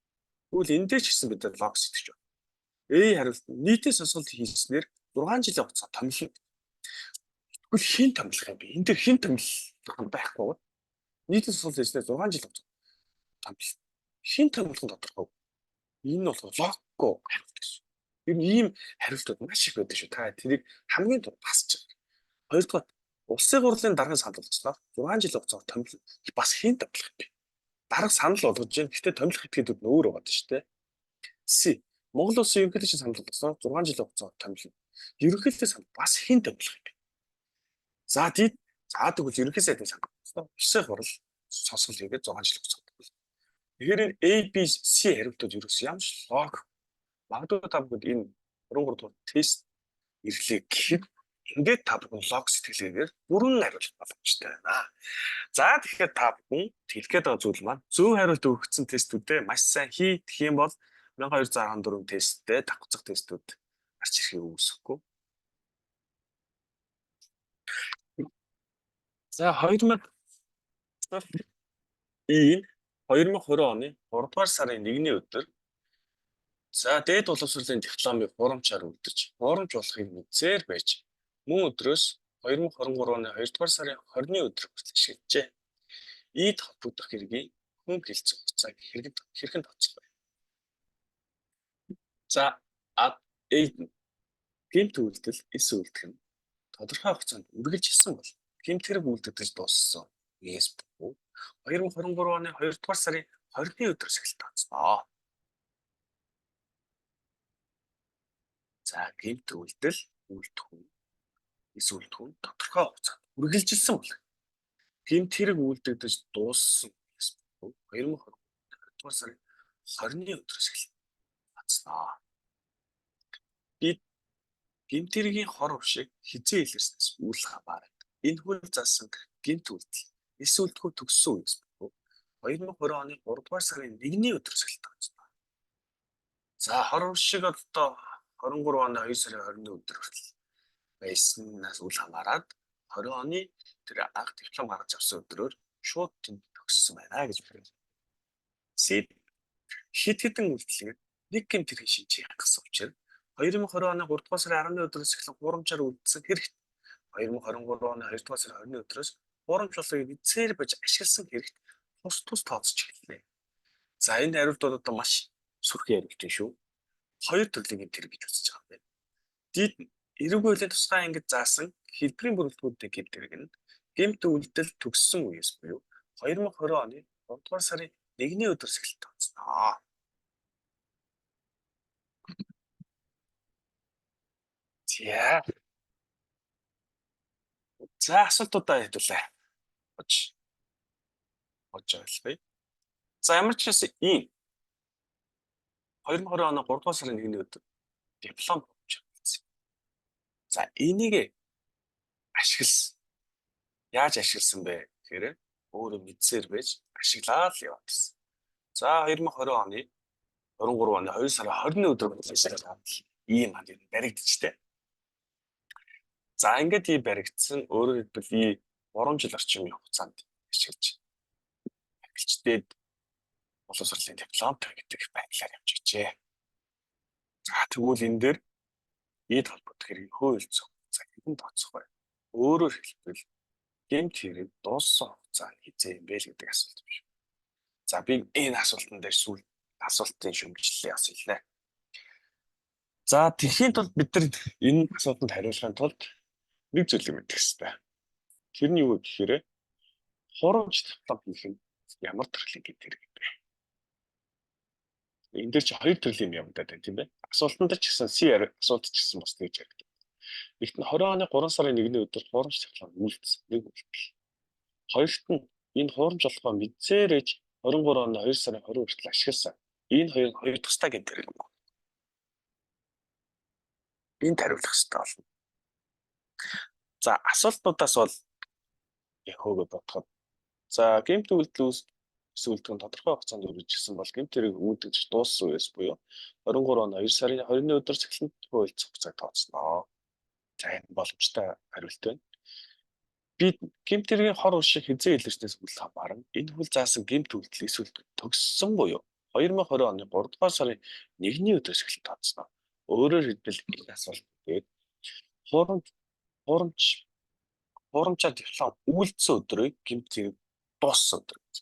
Speaker 1: Тэгвэл энэ дээр ч гэсэн бид нар лог сэтгэж байна. A хариулт нийтийн сонсголт хийснээр 6 жилийн хугацаа томилно. Тэгвэл хэн томилох юм бэ? Энэ дээр хэн томилох юм байхгүй. Нийтийн сонсголт хийснээр 6 жилийн хугацаа томилно. Хэн томилох нь тодорхой. Энэ нь болохоор логикгүй хариулт гэсэн. Ер нь ийм хариултууд маш их байдаг шүү. Та тэрийг хамгийн түрүү тасч байгаа. Хоёрдугаар, улсын хурлын даргын санал болгосноор 6 жилийн хугацаар томилно. Бас хэн томилох юм бэ? Дарга санал болгож байна. Гэхдээ томилох этгээдүүд нь өөр байгаа шүү дээ. C. Монгол улсын ерөнхийлөгчийн санал болгосноор 6 жилийн хугацаар томилно. Ерөнхийлөгчийн санал бас хэн томилох юм бэ? За, тийм. За, тэгвэл ерөнхий сайдын санал болгосноор улсын хурал сонсгол хийгээд 6 жилийн хугацаар томилно. Тэгэхээр энэ A B C хариултууд ерөөс ямар ч логик. Магадгүй та бүхэнд энэ 23 дугаар тест ирлээ гэхэд ингээд та бүхэн лог сэтгэлгээгээр бүрэн хариулах боломжтой байна. За, тэгэхээр та бүхэн хэлэх гээд байгаа зүйл маань зөв хариулт өгсөн тестүүдээ маш сайн хий. Тэгэх юм бол 1214 тесттэй давхцах тестүүд гарч ирэхийг үүсэхгүй. За 2000 энэ 2020 оны 3 дугаар сарын 1-ний өдөр за дээд боловсролын дипломыг хуурамчаар үлдэж, хуурамч болохыг мэдсээр байж мөн өдрөөс 2023 оны 2 дугаар сарын 20-ны өдөр хүртэл ашиглажээ. Ийд холбогдох хэргийн хүн хэлцэх хугацааг хэрхэн тооцох вэ? За А гэмт үйлдэл эс үйлдэх нь тодорхой хугацаанд үргэлжилсэн бол гэмт хэрэг үйлдэгдэж дууссан үеэс буюу 2023 оны 2 дугаар сарын 20-ны өдрөөс эхэлж тооцно. За гэмт үйлдэл үйлдэх нь эс үйлдэх нь тодорхой хугацаанд үргэлжилсэн бол гэмт хэрэг үйлдэгдэж дууссан үеэс буюу 2023 оны 2 дугаар сарын 20-ны өдрөөс эхэлж тооцно. Бид гэмт хэргийн хор хөвшиг хэзээ илэрснээс үл хамааран энэ хөл заасан гэмт үйлдэл эс үйлдэхүй төгссөн үеэс буюу 2020 оны 3 дугаар сарын 1-ний өдрөөс эхэлж тооцно. За хор хөвшиг одоо 23 оны 2 сарын 20-ны өдөр хүртэл байснаас үл хамааран 20 оны тэр анх диплом гаргаж авсан өдрөөр шууд тэнд төгссөн байна гэж байна. Сэд хэд хэдэн үйлдэлээр нэг гэмт хэргийн шинжийг хангасан учраас 2020 оны 3 дугаар сарын 10-ны өдрөөс эхлэн хуурамчаар үлдсэн хэрэгт 2023 оны 2 дугаар сарын 20-ны өдрөөс хуурамч болохыг эзээр байж ашигласан хэрэгт тус тус тооцож эхэллээ. За энэ хариултууд одоо маш сүрхий хариулт юм шүү. Хоёр төрлийн гэмт хэрэг гэж үзэж байгаа юм байна. Дид эрүүг хуулийн тусгай ангид заасан хэлбэрийн бүрэлдэхүүнтэй гэмт хэрэг нь гэмт үйлдэл төгссөн үеэс буюу 2020 оны 3 дугаар сарын 1-ний өдрөөс эхэлж тооцно. За. За асуултуудаа хэдүүлээ. Оч. Оч ойлгоё. За ямар ч байсан ийм 2020 оны 3 дугаар сарын 1-ний өдөр диплом авч. За энийг ашигласан. Яаж ашигласан бэ гэхээр өөрөө мэдсээр байж ашиглаад л яваад гэсэн. За 2020 оны 23 оны 2 сарын 20-ны өдөр ашиглаад ийм ханд баригдчихтэй. За ингээд ийм баригдсан, өөрөөр хэлбэл ийм 3 жил орчим хугацаанд ашиглаж ахилчдээд боловсролын дипломтой гэдэг байдлаар явж гэжээ. За тэгвэл энэ дээр эд холбогдох хэрэг хөөлцөх хугацаа хэдэн тооцох вэ? Өөрөөр хэлбэл гэмт хэрэг дууссан хугацаа нь хэзээ юм бэ л гэдэг асуулт биш. За би энэ асуултан дээр сүүл асуултын шүүмжлэлээ бас хэлнэ. За тэгэхийн тулд бид нар энэ асуултанд хариулахын тулд нэг зүйлийг мэдэх хэрэгтэй. Тэр нь юу вэ гэхээр хуурамч диплом хийх нь ямар төрлийн гэмт хэрэг юм бэ? Энэ дээр чи хоёр төрлийн юм явагдаад байна тийм ээ. Асуултан дээр ч гэсэн C асуулт ч гэсэн бас тэгж яригдав. Нэгт нь 20 оны 3 сарын 1-ний өдөр хуурамч диплом үйлдсэн нэг үйлдэл. Хоёрт нь энэ хуурамч болохоо мэдсээрэж 23 оны 2 сарын 20 хүртэл ашигласан. Энэ хоёр хоёр тусдаа гэмт хэрэг юм. Энд хариулах хэрэгтэй болно. За асуултнуудаас бол хөөгөө бодоход за гэмт үйлдэл үйлдэх нь тодорхой хугацаанд үргэлжилсэн бол гэмт хэрэг үүдэж дууссан үеэс буюу 23 оны 2 сарын 20-ны өдрөөс эхлэн хуульцах хугацааг тооцноо. За энэ боломжтой хариулт байна. Бид гэмт хэргийн хор уршиг хэзээ илэрснээс үл хамааран энэ хөл заасан гэмт үйлдэл эсвэл төгссөн буюу 2020 оны 3 дугаар сарын 1-ний өдрөөс эхлэн тооцноо. Өөрөөр хэлбэл энэ асуулт гээд хуурамчаар диплом үйлдсэн өдрийг гэмт хэрэг дууссан өдөр гэж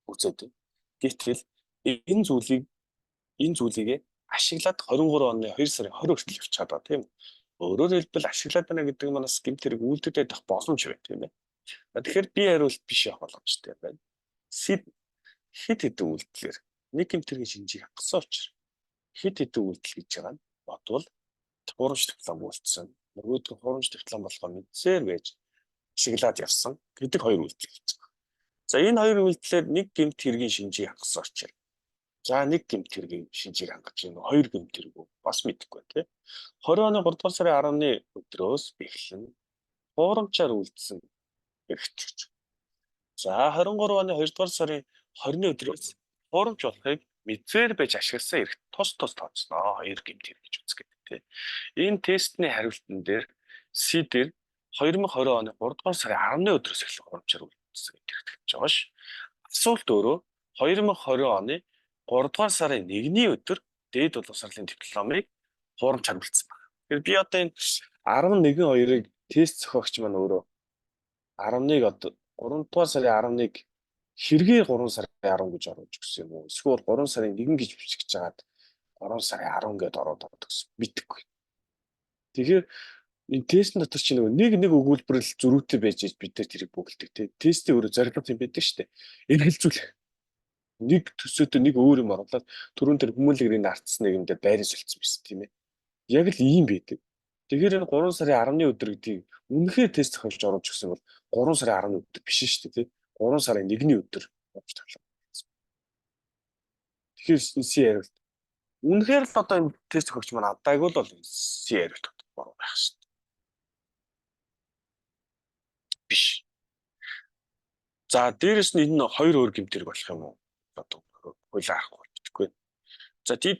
Speaker 1: үзээд байна. Гэтэл энэ зүйлийг ашиглаад 23 оны 2 сарын 20 хүртэл явчихад байгаа тийм үү? Өөрөөр хэлбэл ашиглаад байна гэдэг нь манаас гэмт хэрэг үйлдэгдээд байх боломж байна тийм ээ. Тэгэхээр би хариулт биш явах боломжтой байна. Сэд хэд хэдэн үйлдэлээр нэг гэмт хэргийн шинжийг хангасан учраас хэд хэдэн үйлдэл гэж байгаа нь бодвол хуурамч диплом үйлдсэн. Нөгөөдг нь хуурамч диплом болохоо мэдсээр байж ашиглаад явсан гэдэг хоёр үйлдэл гэж байгаа. За энэ хоёр үйлдэлээр нэг гэмт хэргийн шинжийг хангасан учраас за нэг гэмт хэргийн шинжийг хангаж байна уу? Хоёр гэмт хэрэг үү? Бас мэдэхгүй байна тий. 20 оны 3 дугаар сарын 10-ны өдрөөс эхлэн хуурамчаар үйлдсэн эрхт гэж. За 23 оны 2 дугаар сарын 20-ны өдрөөс хуурамч болохыг мэдсээр байж ашигласан эрхт тус тус тооцноо. Хоёр гэмт хэрэг гэж үзэх гэдэг тий. Энэ тестний хариултан дээр C дээр 2020 оны 3 дугаар сарын 11 өдрөөс эхлэн хурамчаар үлдсэн гэж хэрэгжиж байгаа ш. Асуулт өөрөө 2020 оны 3 дугаар сарын 1-ний өдөр дээд боловсролын дипломыг хуурамчаар үлдсэн байна. Тэгэхээр би одоо энэ 11-2-ыг тест зохиогч маань өөрөө 11 одоо 3 дугаар сарын 11 хэрэгээр 3 сарын 10 гэж оруулж өгсөн юм уу? Эсвэл 3 сарын 1 гэж бичиж жагаад 3 сарын 10 гэдээ ороод ороод гэсэн мэдэхгүй. Тэгэхээр энэ тестэн дотор чи нөгөө нэг нэг өгүүлбэр л зөрүүтэй байж бид нар тэрийг бөглөдөг тий. Тестийн өөрөө зорилго юм байдаг шүү дээ. Эргэлзүүлэх. Нэг төсөөдөө нэг өөр юм оруулаад түрүүн тэр хүмүүнлэгрийн артс нэг юм дээр байрын солилцсон байсан, тийм ээ. Яг л ийм байдаг. Тэгэхээр энэ 3 сарын 10-ны өдөр гэдгийг үнэхээр тест зохиолж оруулж өгсөн бол 3 сарын 10-ны өдөр биш шүү дээ, тий. 3 сарын 1-ний өдөр оруулж тавлаа. Тэгэхээр C хариулт. Үнэхээр л одоо энэ тест зохиогч маань алдаагүй л бол C хариулт буруу байх шүү дээ. Биш. За, дээрэс нь энэ хоёр өөр гэмт хэрэг болох юм уу? Одоо хуулиа харахгүй мэдэхгүй. За, тийд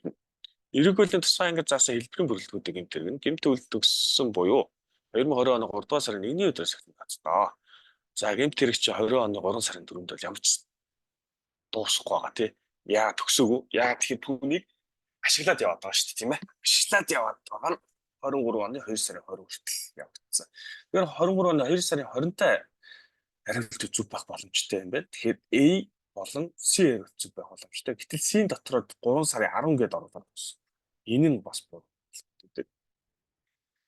Speaker 1: эрэг хуулийн тусгай ангид заасан хэлбэрийн бүрэлдэхүүнтэй гэмт хэрэг нь гэмт үйлдэл төгссөн буюу 2020 оны 3 дугаар сарын 1-ний өдрөөс эхлэн тооцдоо. За, гэмт хэрэг чи 20 оны 3 сарын 4-нд бол ямар ч дуусахгүй байгаа, тий. Яа төгсөөгүй. Яа тэгэхээр түүнийг ашиглаад яваад байгаа шүү дээ, тийм ээ. Ашиглаад яваад байгаа нь 23 оны 2 сарын 20 хүртэл явагдсан. Тэгэхээр 23 оны 2 сарын 20-нд хариулт зөв байх боломжтой юм байна. Тэгэхээр A болон C хариулт зөв байх боломжтой. Гэтэл C-ийн дотроо 3 сарын 10 гэдээ оруулаад байна. Энэ нь бас буруу.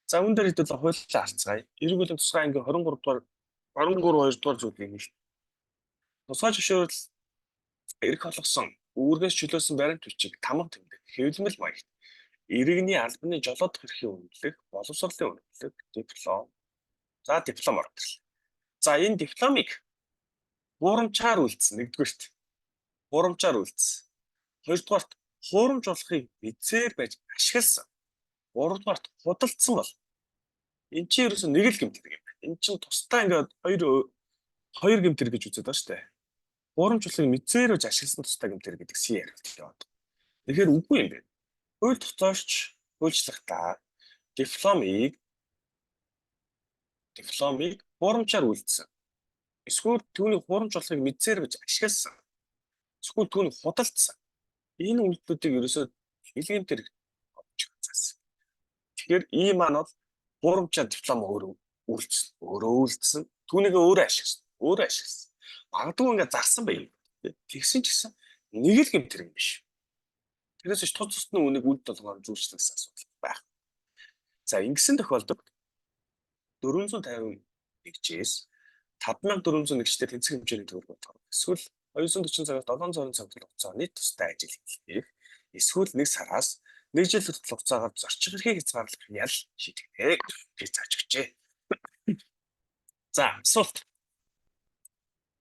Speaker 1: За, үүн дээр хэдүүл хуулиа харцгаая. Эрэг хуулийн тусгай ангийн 23 дугаар 23 2 дугаар зүйлийг хэлнэ. Тусгай зөвшөөрөл эрх олгосон үүргээс чөлөөсөн баримт бичиг, тамга тэмдэг, хэвлэмэл маягт иргэний албаны жолоодох эрхийн үнэмлэх, боловсролын үнэмлэх, диплом. За, диплом ороод ирлээ. За, энэ дипломыг хуурамчаар үлдсэн нэгдүгээрт. Хуурамчаар үлдсэн. Хоёрдугаарт хуурамч болохыг мэдсээр байж ашигласан. Гуравдугаарт худалдсан бол эн чинь ерөөсөө нэг л гэмт хэрэг юм байна. Эн чинь тусдаа ингээд хоёр хоёр гэмт хэрэг гэж үзээд байгаа шүү дээ. Хуурамч болохыг мэдсээр байж ашигласан тусдаа гэмт хэрэг гэдэг C хариулт яваад. Тэгэхээр үгүй юм байна. Хууль тогтоогч хуульчлахдаа дипломыг хуурамчаар үлдсэн. Эсвэл түүний хуурамч болохыг мэдсээр байж ашигласан. Эсвэл түүнийг худалдсан. Энэ үйлдэлүүдийг ерөөсөө хэл гэмт хэрэг олж заасан. Тэгэхээр ийм маань бол хуурамчаар диплом өөрөө үйлдсэн. Өөрөө үйлдсэн. Түүнийг өөрөө ашигласан. Өөрөө ашигласан. Магадгүй ингээд зарсан байх. Тэгсэн ч гэсэн нэг л гэмт хэрэг биш. Тэрнээс биш тус тусны үнийг үйл долгоор зүйчлэх асуудал байх. За, ингэсэн тохиолдолд 451 жээс 5401 жиштэй тэнцэх хэмжээний төгрөг бодгоо. Эсвэл 240 цагаас 720 цаг хугацаа нийт тустай ажил хийх. Эсвэл 1 сараас 1 жил хүртэл хугацаагаар зорчих эрхийг хязгаарлах ял шийдэгдэнэ гэж зааж өгчээ. За, асуулт.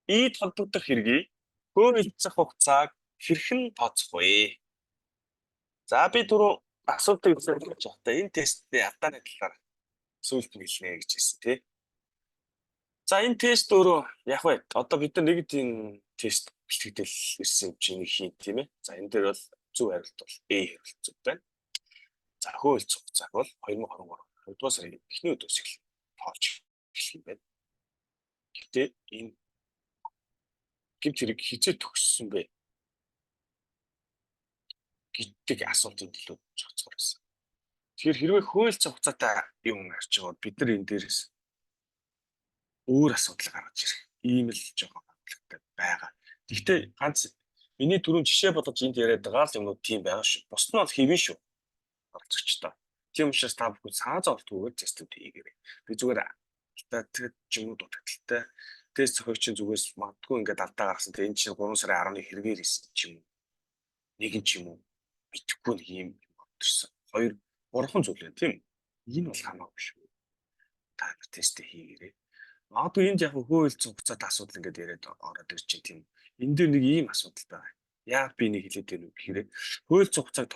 Speaker 1: Ийд холбогдох хэргийг хөөрөлдөх хугацааг хэрхэн тооцох вэ? За, би түрүү асуултыг хэлж байхдаа энэ тестний алдааны талаар сүүлд нь хэлнэ гэж хэлсэн, тий. За, энэ тест өөрөө яг вэ? Одоо бид нар нэг тийм тест бэлтгэгдэл ирсэн юм чинь нэг хийн, тийм ээ. За, энэ дээр бол зөв хариулт бол A хариулт зөв байна. За, хөөлцөх хугацааг бол 2023 2 дугаар сарын эхний өдрөөс эхлэн тоолж эхлэх юм байна. Гэтэ энэ гэмт хэрэг хизээ төгссөн бэ гэдэг асуултын төлөө цоцгор байсан. Тэгэхээр хэрвээ хөөлцөх хугацаатай юм ярьж байгаа бол бид нар энэ дээрээс өөр асуудал гаргаж ирэх. Ийм л жоохон гамлагтай байгаа. Гэхдээ ганц миний түрүүн жишээ болгож энд яриад байгаа л юмнууд тийм байгаа шүү. Бусд нь бол хэвэн шүү. Оролцогчдоо. Тийм учраас та бүхэн цаа зовлтгүйгээр тестүүд хийгээрэй. Би зүгээр алдаа тэр юм уу дутагдалтай тест зохиогчийн зүгээс магадгүй ингээд алдаа гаргасан. Тэгээ энэ чинь 3 сарын 11 хэрэгээр хийсэн ч юм уу. Нэгэн ч юм уу. Мэдэхгүй нэг юм төрсөн. Хоёр гурван зүйл байна, тийм үү? Энэ бол хамаагүй шүү. Та нар тестээ хийгээрэй. Магадгүй энд яг хөөлцөн хугацаатай асуудал ингээд яриад ороод ирж чинь, тийм. Энэ дээр нэг ийм асуудал байгаа. Яг би нэг хэлээд байна гэхээр хөөлцөн хугацааг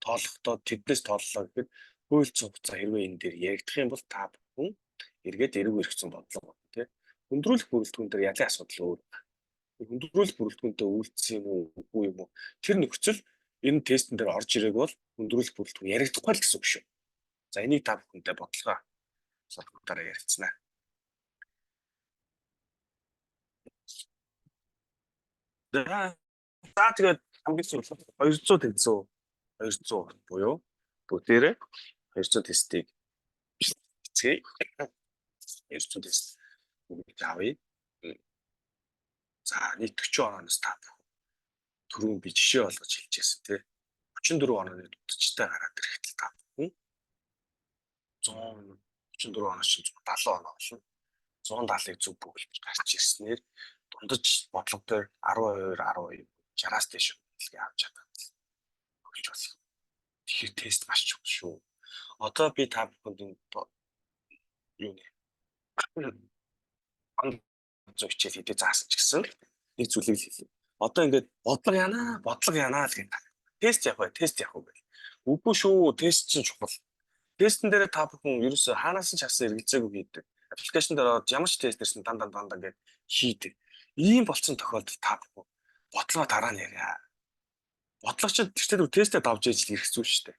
Speaker 1: тоолохдоо тэднээс тооллоо гэхэд хөөлцөн хугацаа хэрвээ энэ дээр яригдах юм бол та бүхэн эргээд эрэг эргэцэн бодлого байна, тий. Хүндрүүлэх бүрэлдэхүүн дээр ялын асуудал өөр байна. Хүндрүүлэх бүрэлдэхүүнтэй үйлдсэн юм уу, үгүй юм уу? Тэр нөхцөл энэ тестэн дээр орж ирээг бол хүндрүүлэх бүрэлдэхүүн яригдахгүй л гэсэн үг шүү. За, энийг та бүхэндээ бодлогоо Сургалтаараа ярилцсанаа. За тэгээд хамгийн сүүлд 200 тэнцүү 200 буюу бүгдээрээ 200 тестийг хийцгээе. 200 тест бүгд авъя. За нийт 40 оноос та түрүүн би жишээ болгож хэлжсэн тий. 34 онооны дутагчтай гараад ирэхэд л та бүхэн 134 оноос чинь 170 оноо болно. 170-ыг зөв бөглөж гарч ирснээр дундаж бодлого дээр 12 12 60-аас дээш үнэлгээ авч чадах өгч болох. Тэгэхээр тест маш чухал шүү. Одоо би та бүхэнд энэ юу нэ он зөв хичээл хийдэ заасан ч гэсэн нэг зүйлийг л хэлье. Одоо ингээд бодлого яана, бодлого яана л гэдэг. Тест явах вэ? Тест явах уу гэл. Үгүй шүү, тест чинь чухал. Тестэн дээр та бүхэн ерөөсөө хаанаас нь ч хасан эргэлзээгүй хийдэг. Application дээр ороод ямар ч тест дэрсэн дан дан дан дан гэж хийдэг. Ийм болцсон тохиолдолд та бүхэн бодлогоо дараа нь яриа. Бодлого чинь тэртээ тестээ давж ээж л ирэх зүйл шүү дээ.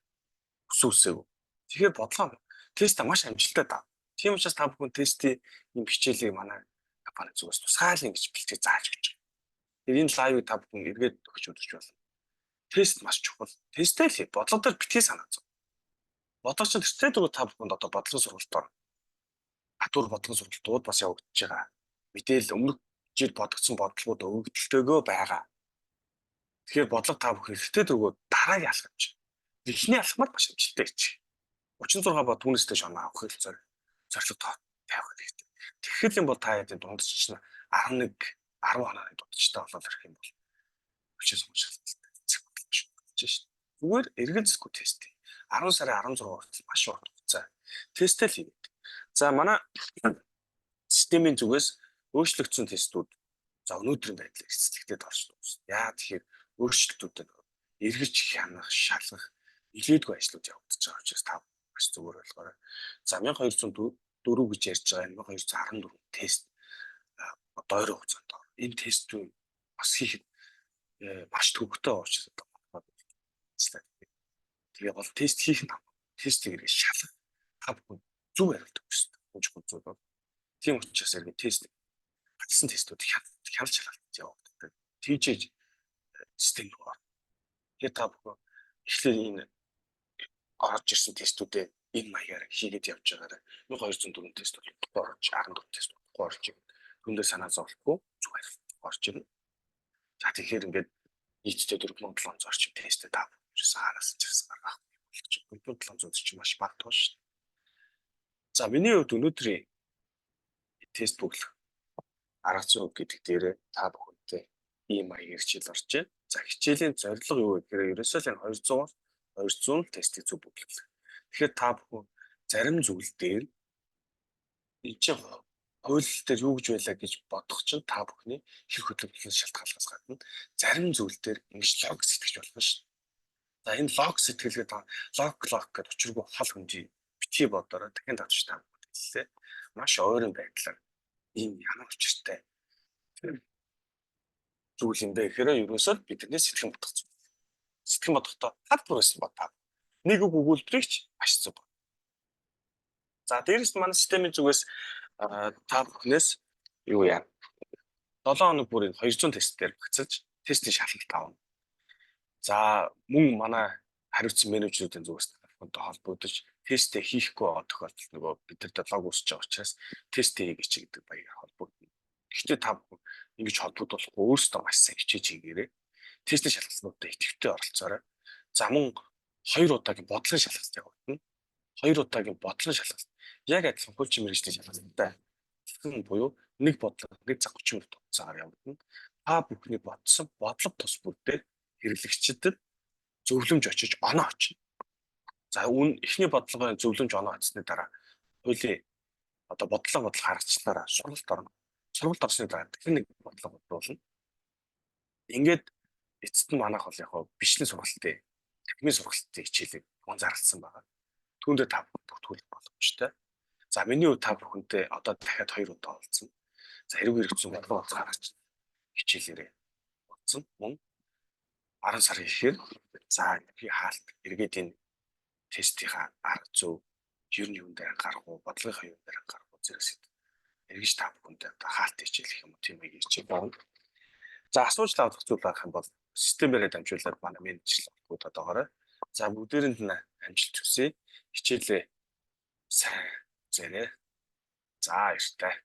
Speaker 1: Хүсэн үсээгүй. Тэгэхээр бодлогоо тестээ маш амжилттай дав. Тийм учраас та бүхэн тестийн ийм хичээлийг манай компани зүгээс тусгаалan гэж бэлтгэж зааж өгч байгаа. Тэгэхээр энэ live ыг та бүхэн эргээд өгч үзэж болно. Тест маш чухал. Тестээ л хий. Бодлого дээр битгий санаа зов. Бодлого чинь тэртээ дөрөв та бүхэнд одоо бодлогын сургалтоор хатуур бодлогын сургалтууд бас явагдаж байгаа. Мэдээл өмнөх жил бодогдсон бодлогууд өгөгдөлтөөгөө байгаа. Тэгэхээр бодлого та бүхэн эртээ дөрвөө дараагийн алхам чинь. Эхний алхмаар маш амжилттай хийчих. 36 ба түүнээс дээш оноо авах зорилго тавих хэрэгтэй. Тэгэхэд юм бол та яа дундч чинь 11 10 онооны дундчтай болоод ирэх юм бол хүчээ сонгож шалгалттай эцэг болж шээ. Зүгээр эргэлзэхгүй тест. 10 сарын 16 хүртэл маш урт хугацаа. Тестээ л хийгээд. За манай системийн зүгээс өөрчлөгдсөн тестүүд за өнөөдрийн байдлаар эцэслэгдээд орж дуусна. Яа тэгэхээр өөрчлөлтүүдэд эргэж хянах, шалгах нилээдгүй ажлууд явагдаж байгаа учраас та маш зүгээр ойлгоорой. За 1204 гэж ярьж байгаа 1214 тест одоо ойрын хугацаанд орно. Энэ тестүүд бас хийхэд маш төвөгтэй учраас одоо тэгээ гол тест хийх нь тестийг эргэж шалгах та бүхэн зөв хариулт өгөх ёстой. Чухал зүйл бол. Тийм учраас эргээ тест гарсан тестүүд хяналт шалгалт явагддаг. Тийжээж систем рүү орно. Тэгээ та бүхэн эхлээд энэ орж ирсэн тестүүдээ энэ маягаар хийгээд явж байгаарай. 1204 тест бол орж 14 тест болохгүй орж ирнэ. Түн дээр санаа зовлохгүй зөв хариулт орж ирнэ. За тэгэхээр ингээд нийтдээ 4700 орчим тестээ та бүхэн хаанаас ч гэсэн гаргах болж 4700 чинь маш бага тоо шүү дээ. За миний хувьд өнөөдрийн тест бөглөх арга зүй гэдэг дээрээ та бүхэнтэй ийм маягаар хичээл орж байна. За хичээлийн зорилго юу вэ гэхээр ерөөсөө л энэ 200 200 тестийг зөв бөглөх. Тэгэхээр та бүхэн зарим зүйл дээр энэ чинь хууль дээр юу гэж байлаа гэж бодох чинь та бүхний хэр хөдөлмөрлөөс шалтгааллахаас гадна зарим зүйл дээр ингэж логик сэтгэж болно шүү. За энэ логик сэтгэлгээ та логик логик гэдээ учиргүй хол хөндий битгий бодороо дахин давтж та бүхэнд хэллээ. Маш ойрон байдлаар энэ ямар учиртай зүйл юм бэ гэхээр ерөөсөө бидний сэтгэн бодох зүйл. Сэтгэн бодохдоо хад бүрээс бод та. Нэг үг өгүүлбэрийг ч маш зөв. За дээрэс нь манай системийн зүгээс та бүхнээс юу яа 7 хоног бүрийн 200 тест дээр багцалж тестийн шалгалт авна. За мөн манай хариуцсан менежерүүдийн зүгээс та бүхэнтэй холбогдож тестээ хийхгүй байгаа тохиолдолд нөгөө бид нарт лог үүсэж байгаа учраас тестээ хийгээч гэдэг баягаар холбогдно. Гэхдээ та бүхэн ингэж холбогдуулахгүй өөрсдөө маш сайн хичээж хийгээрэй. Тестийн шалгалтуудад идэвхтэй оролцоорой. За мөн хоёр удаагийн бодлогын шалгалт явагдана. Хоёр удаагийн бодлогын шалгалт яг адилхан хуульчин мэргэжлийн шалгалттай. Адилхан буюу нэг бодлого 1 цаг 30 минут хугацаагаар явагдана. Та бүхний бодсон бодлого тус бүр дээр хэрэглэгчдэд зөвлөмж очиж оноо очно. За үн эхний бодлогын зөвлөмж оноо очсны дараа хуулийн одоо бодлого бодлого харгачлалаараа сургалт орно. Сургалт орсны дараа дахин нэг бодлого бодуулна. Ингээд эцэст нь манайх бол яг бичлэн сургалтын техникийн сургалтын хичээлийг гон зарласан байгаа. Түүндээ та бүхэн бүртгүүлэх боломжтой. За миний хувьд та бүхэнтэй одоо дахиад хоёр удаа уулзсан. За хэрэг хэрэгцсэн бодлого гаргаж хичээлээрээ уулзсан. Мөн 10 сарын ихээр за хаалт эргээд энэ тестийнхаа арга зүй Ер нь юун дээр анхаарах уу, бодлогынхаа юун дээр анхаарах уу зэрэг сэдв. Эргэж та бүхэндээ одоо хаалт хичээл гэх юм уу, тийм нэг хичээл байна. За, асууж лавлах зүйл байх юм бол системээрээ дамжуулаад манай менежер холбогдоод байгаарай. За, бүгдээрэнд нь амжилт хүсье. Хичээлээ сайн үзээрэй. За, баяртай.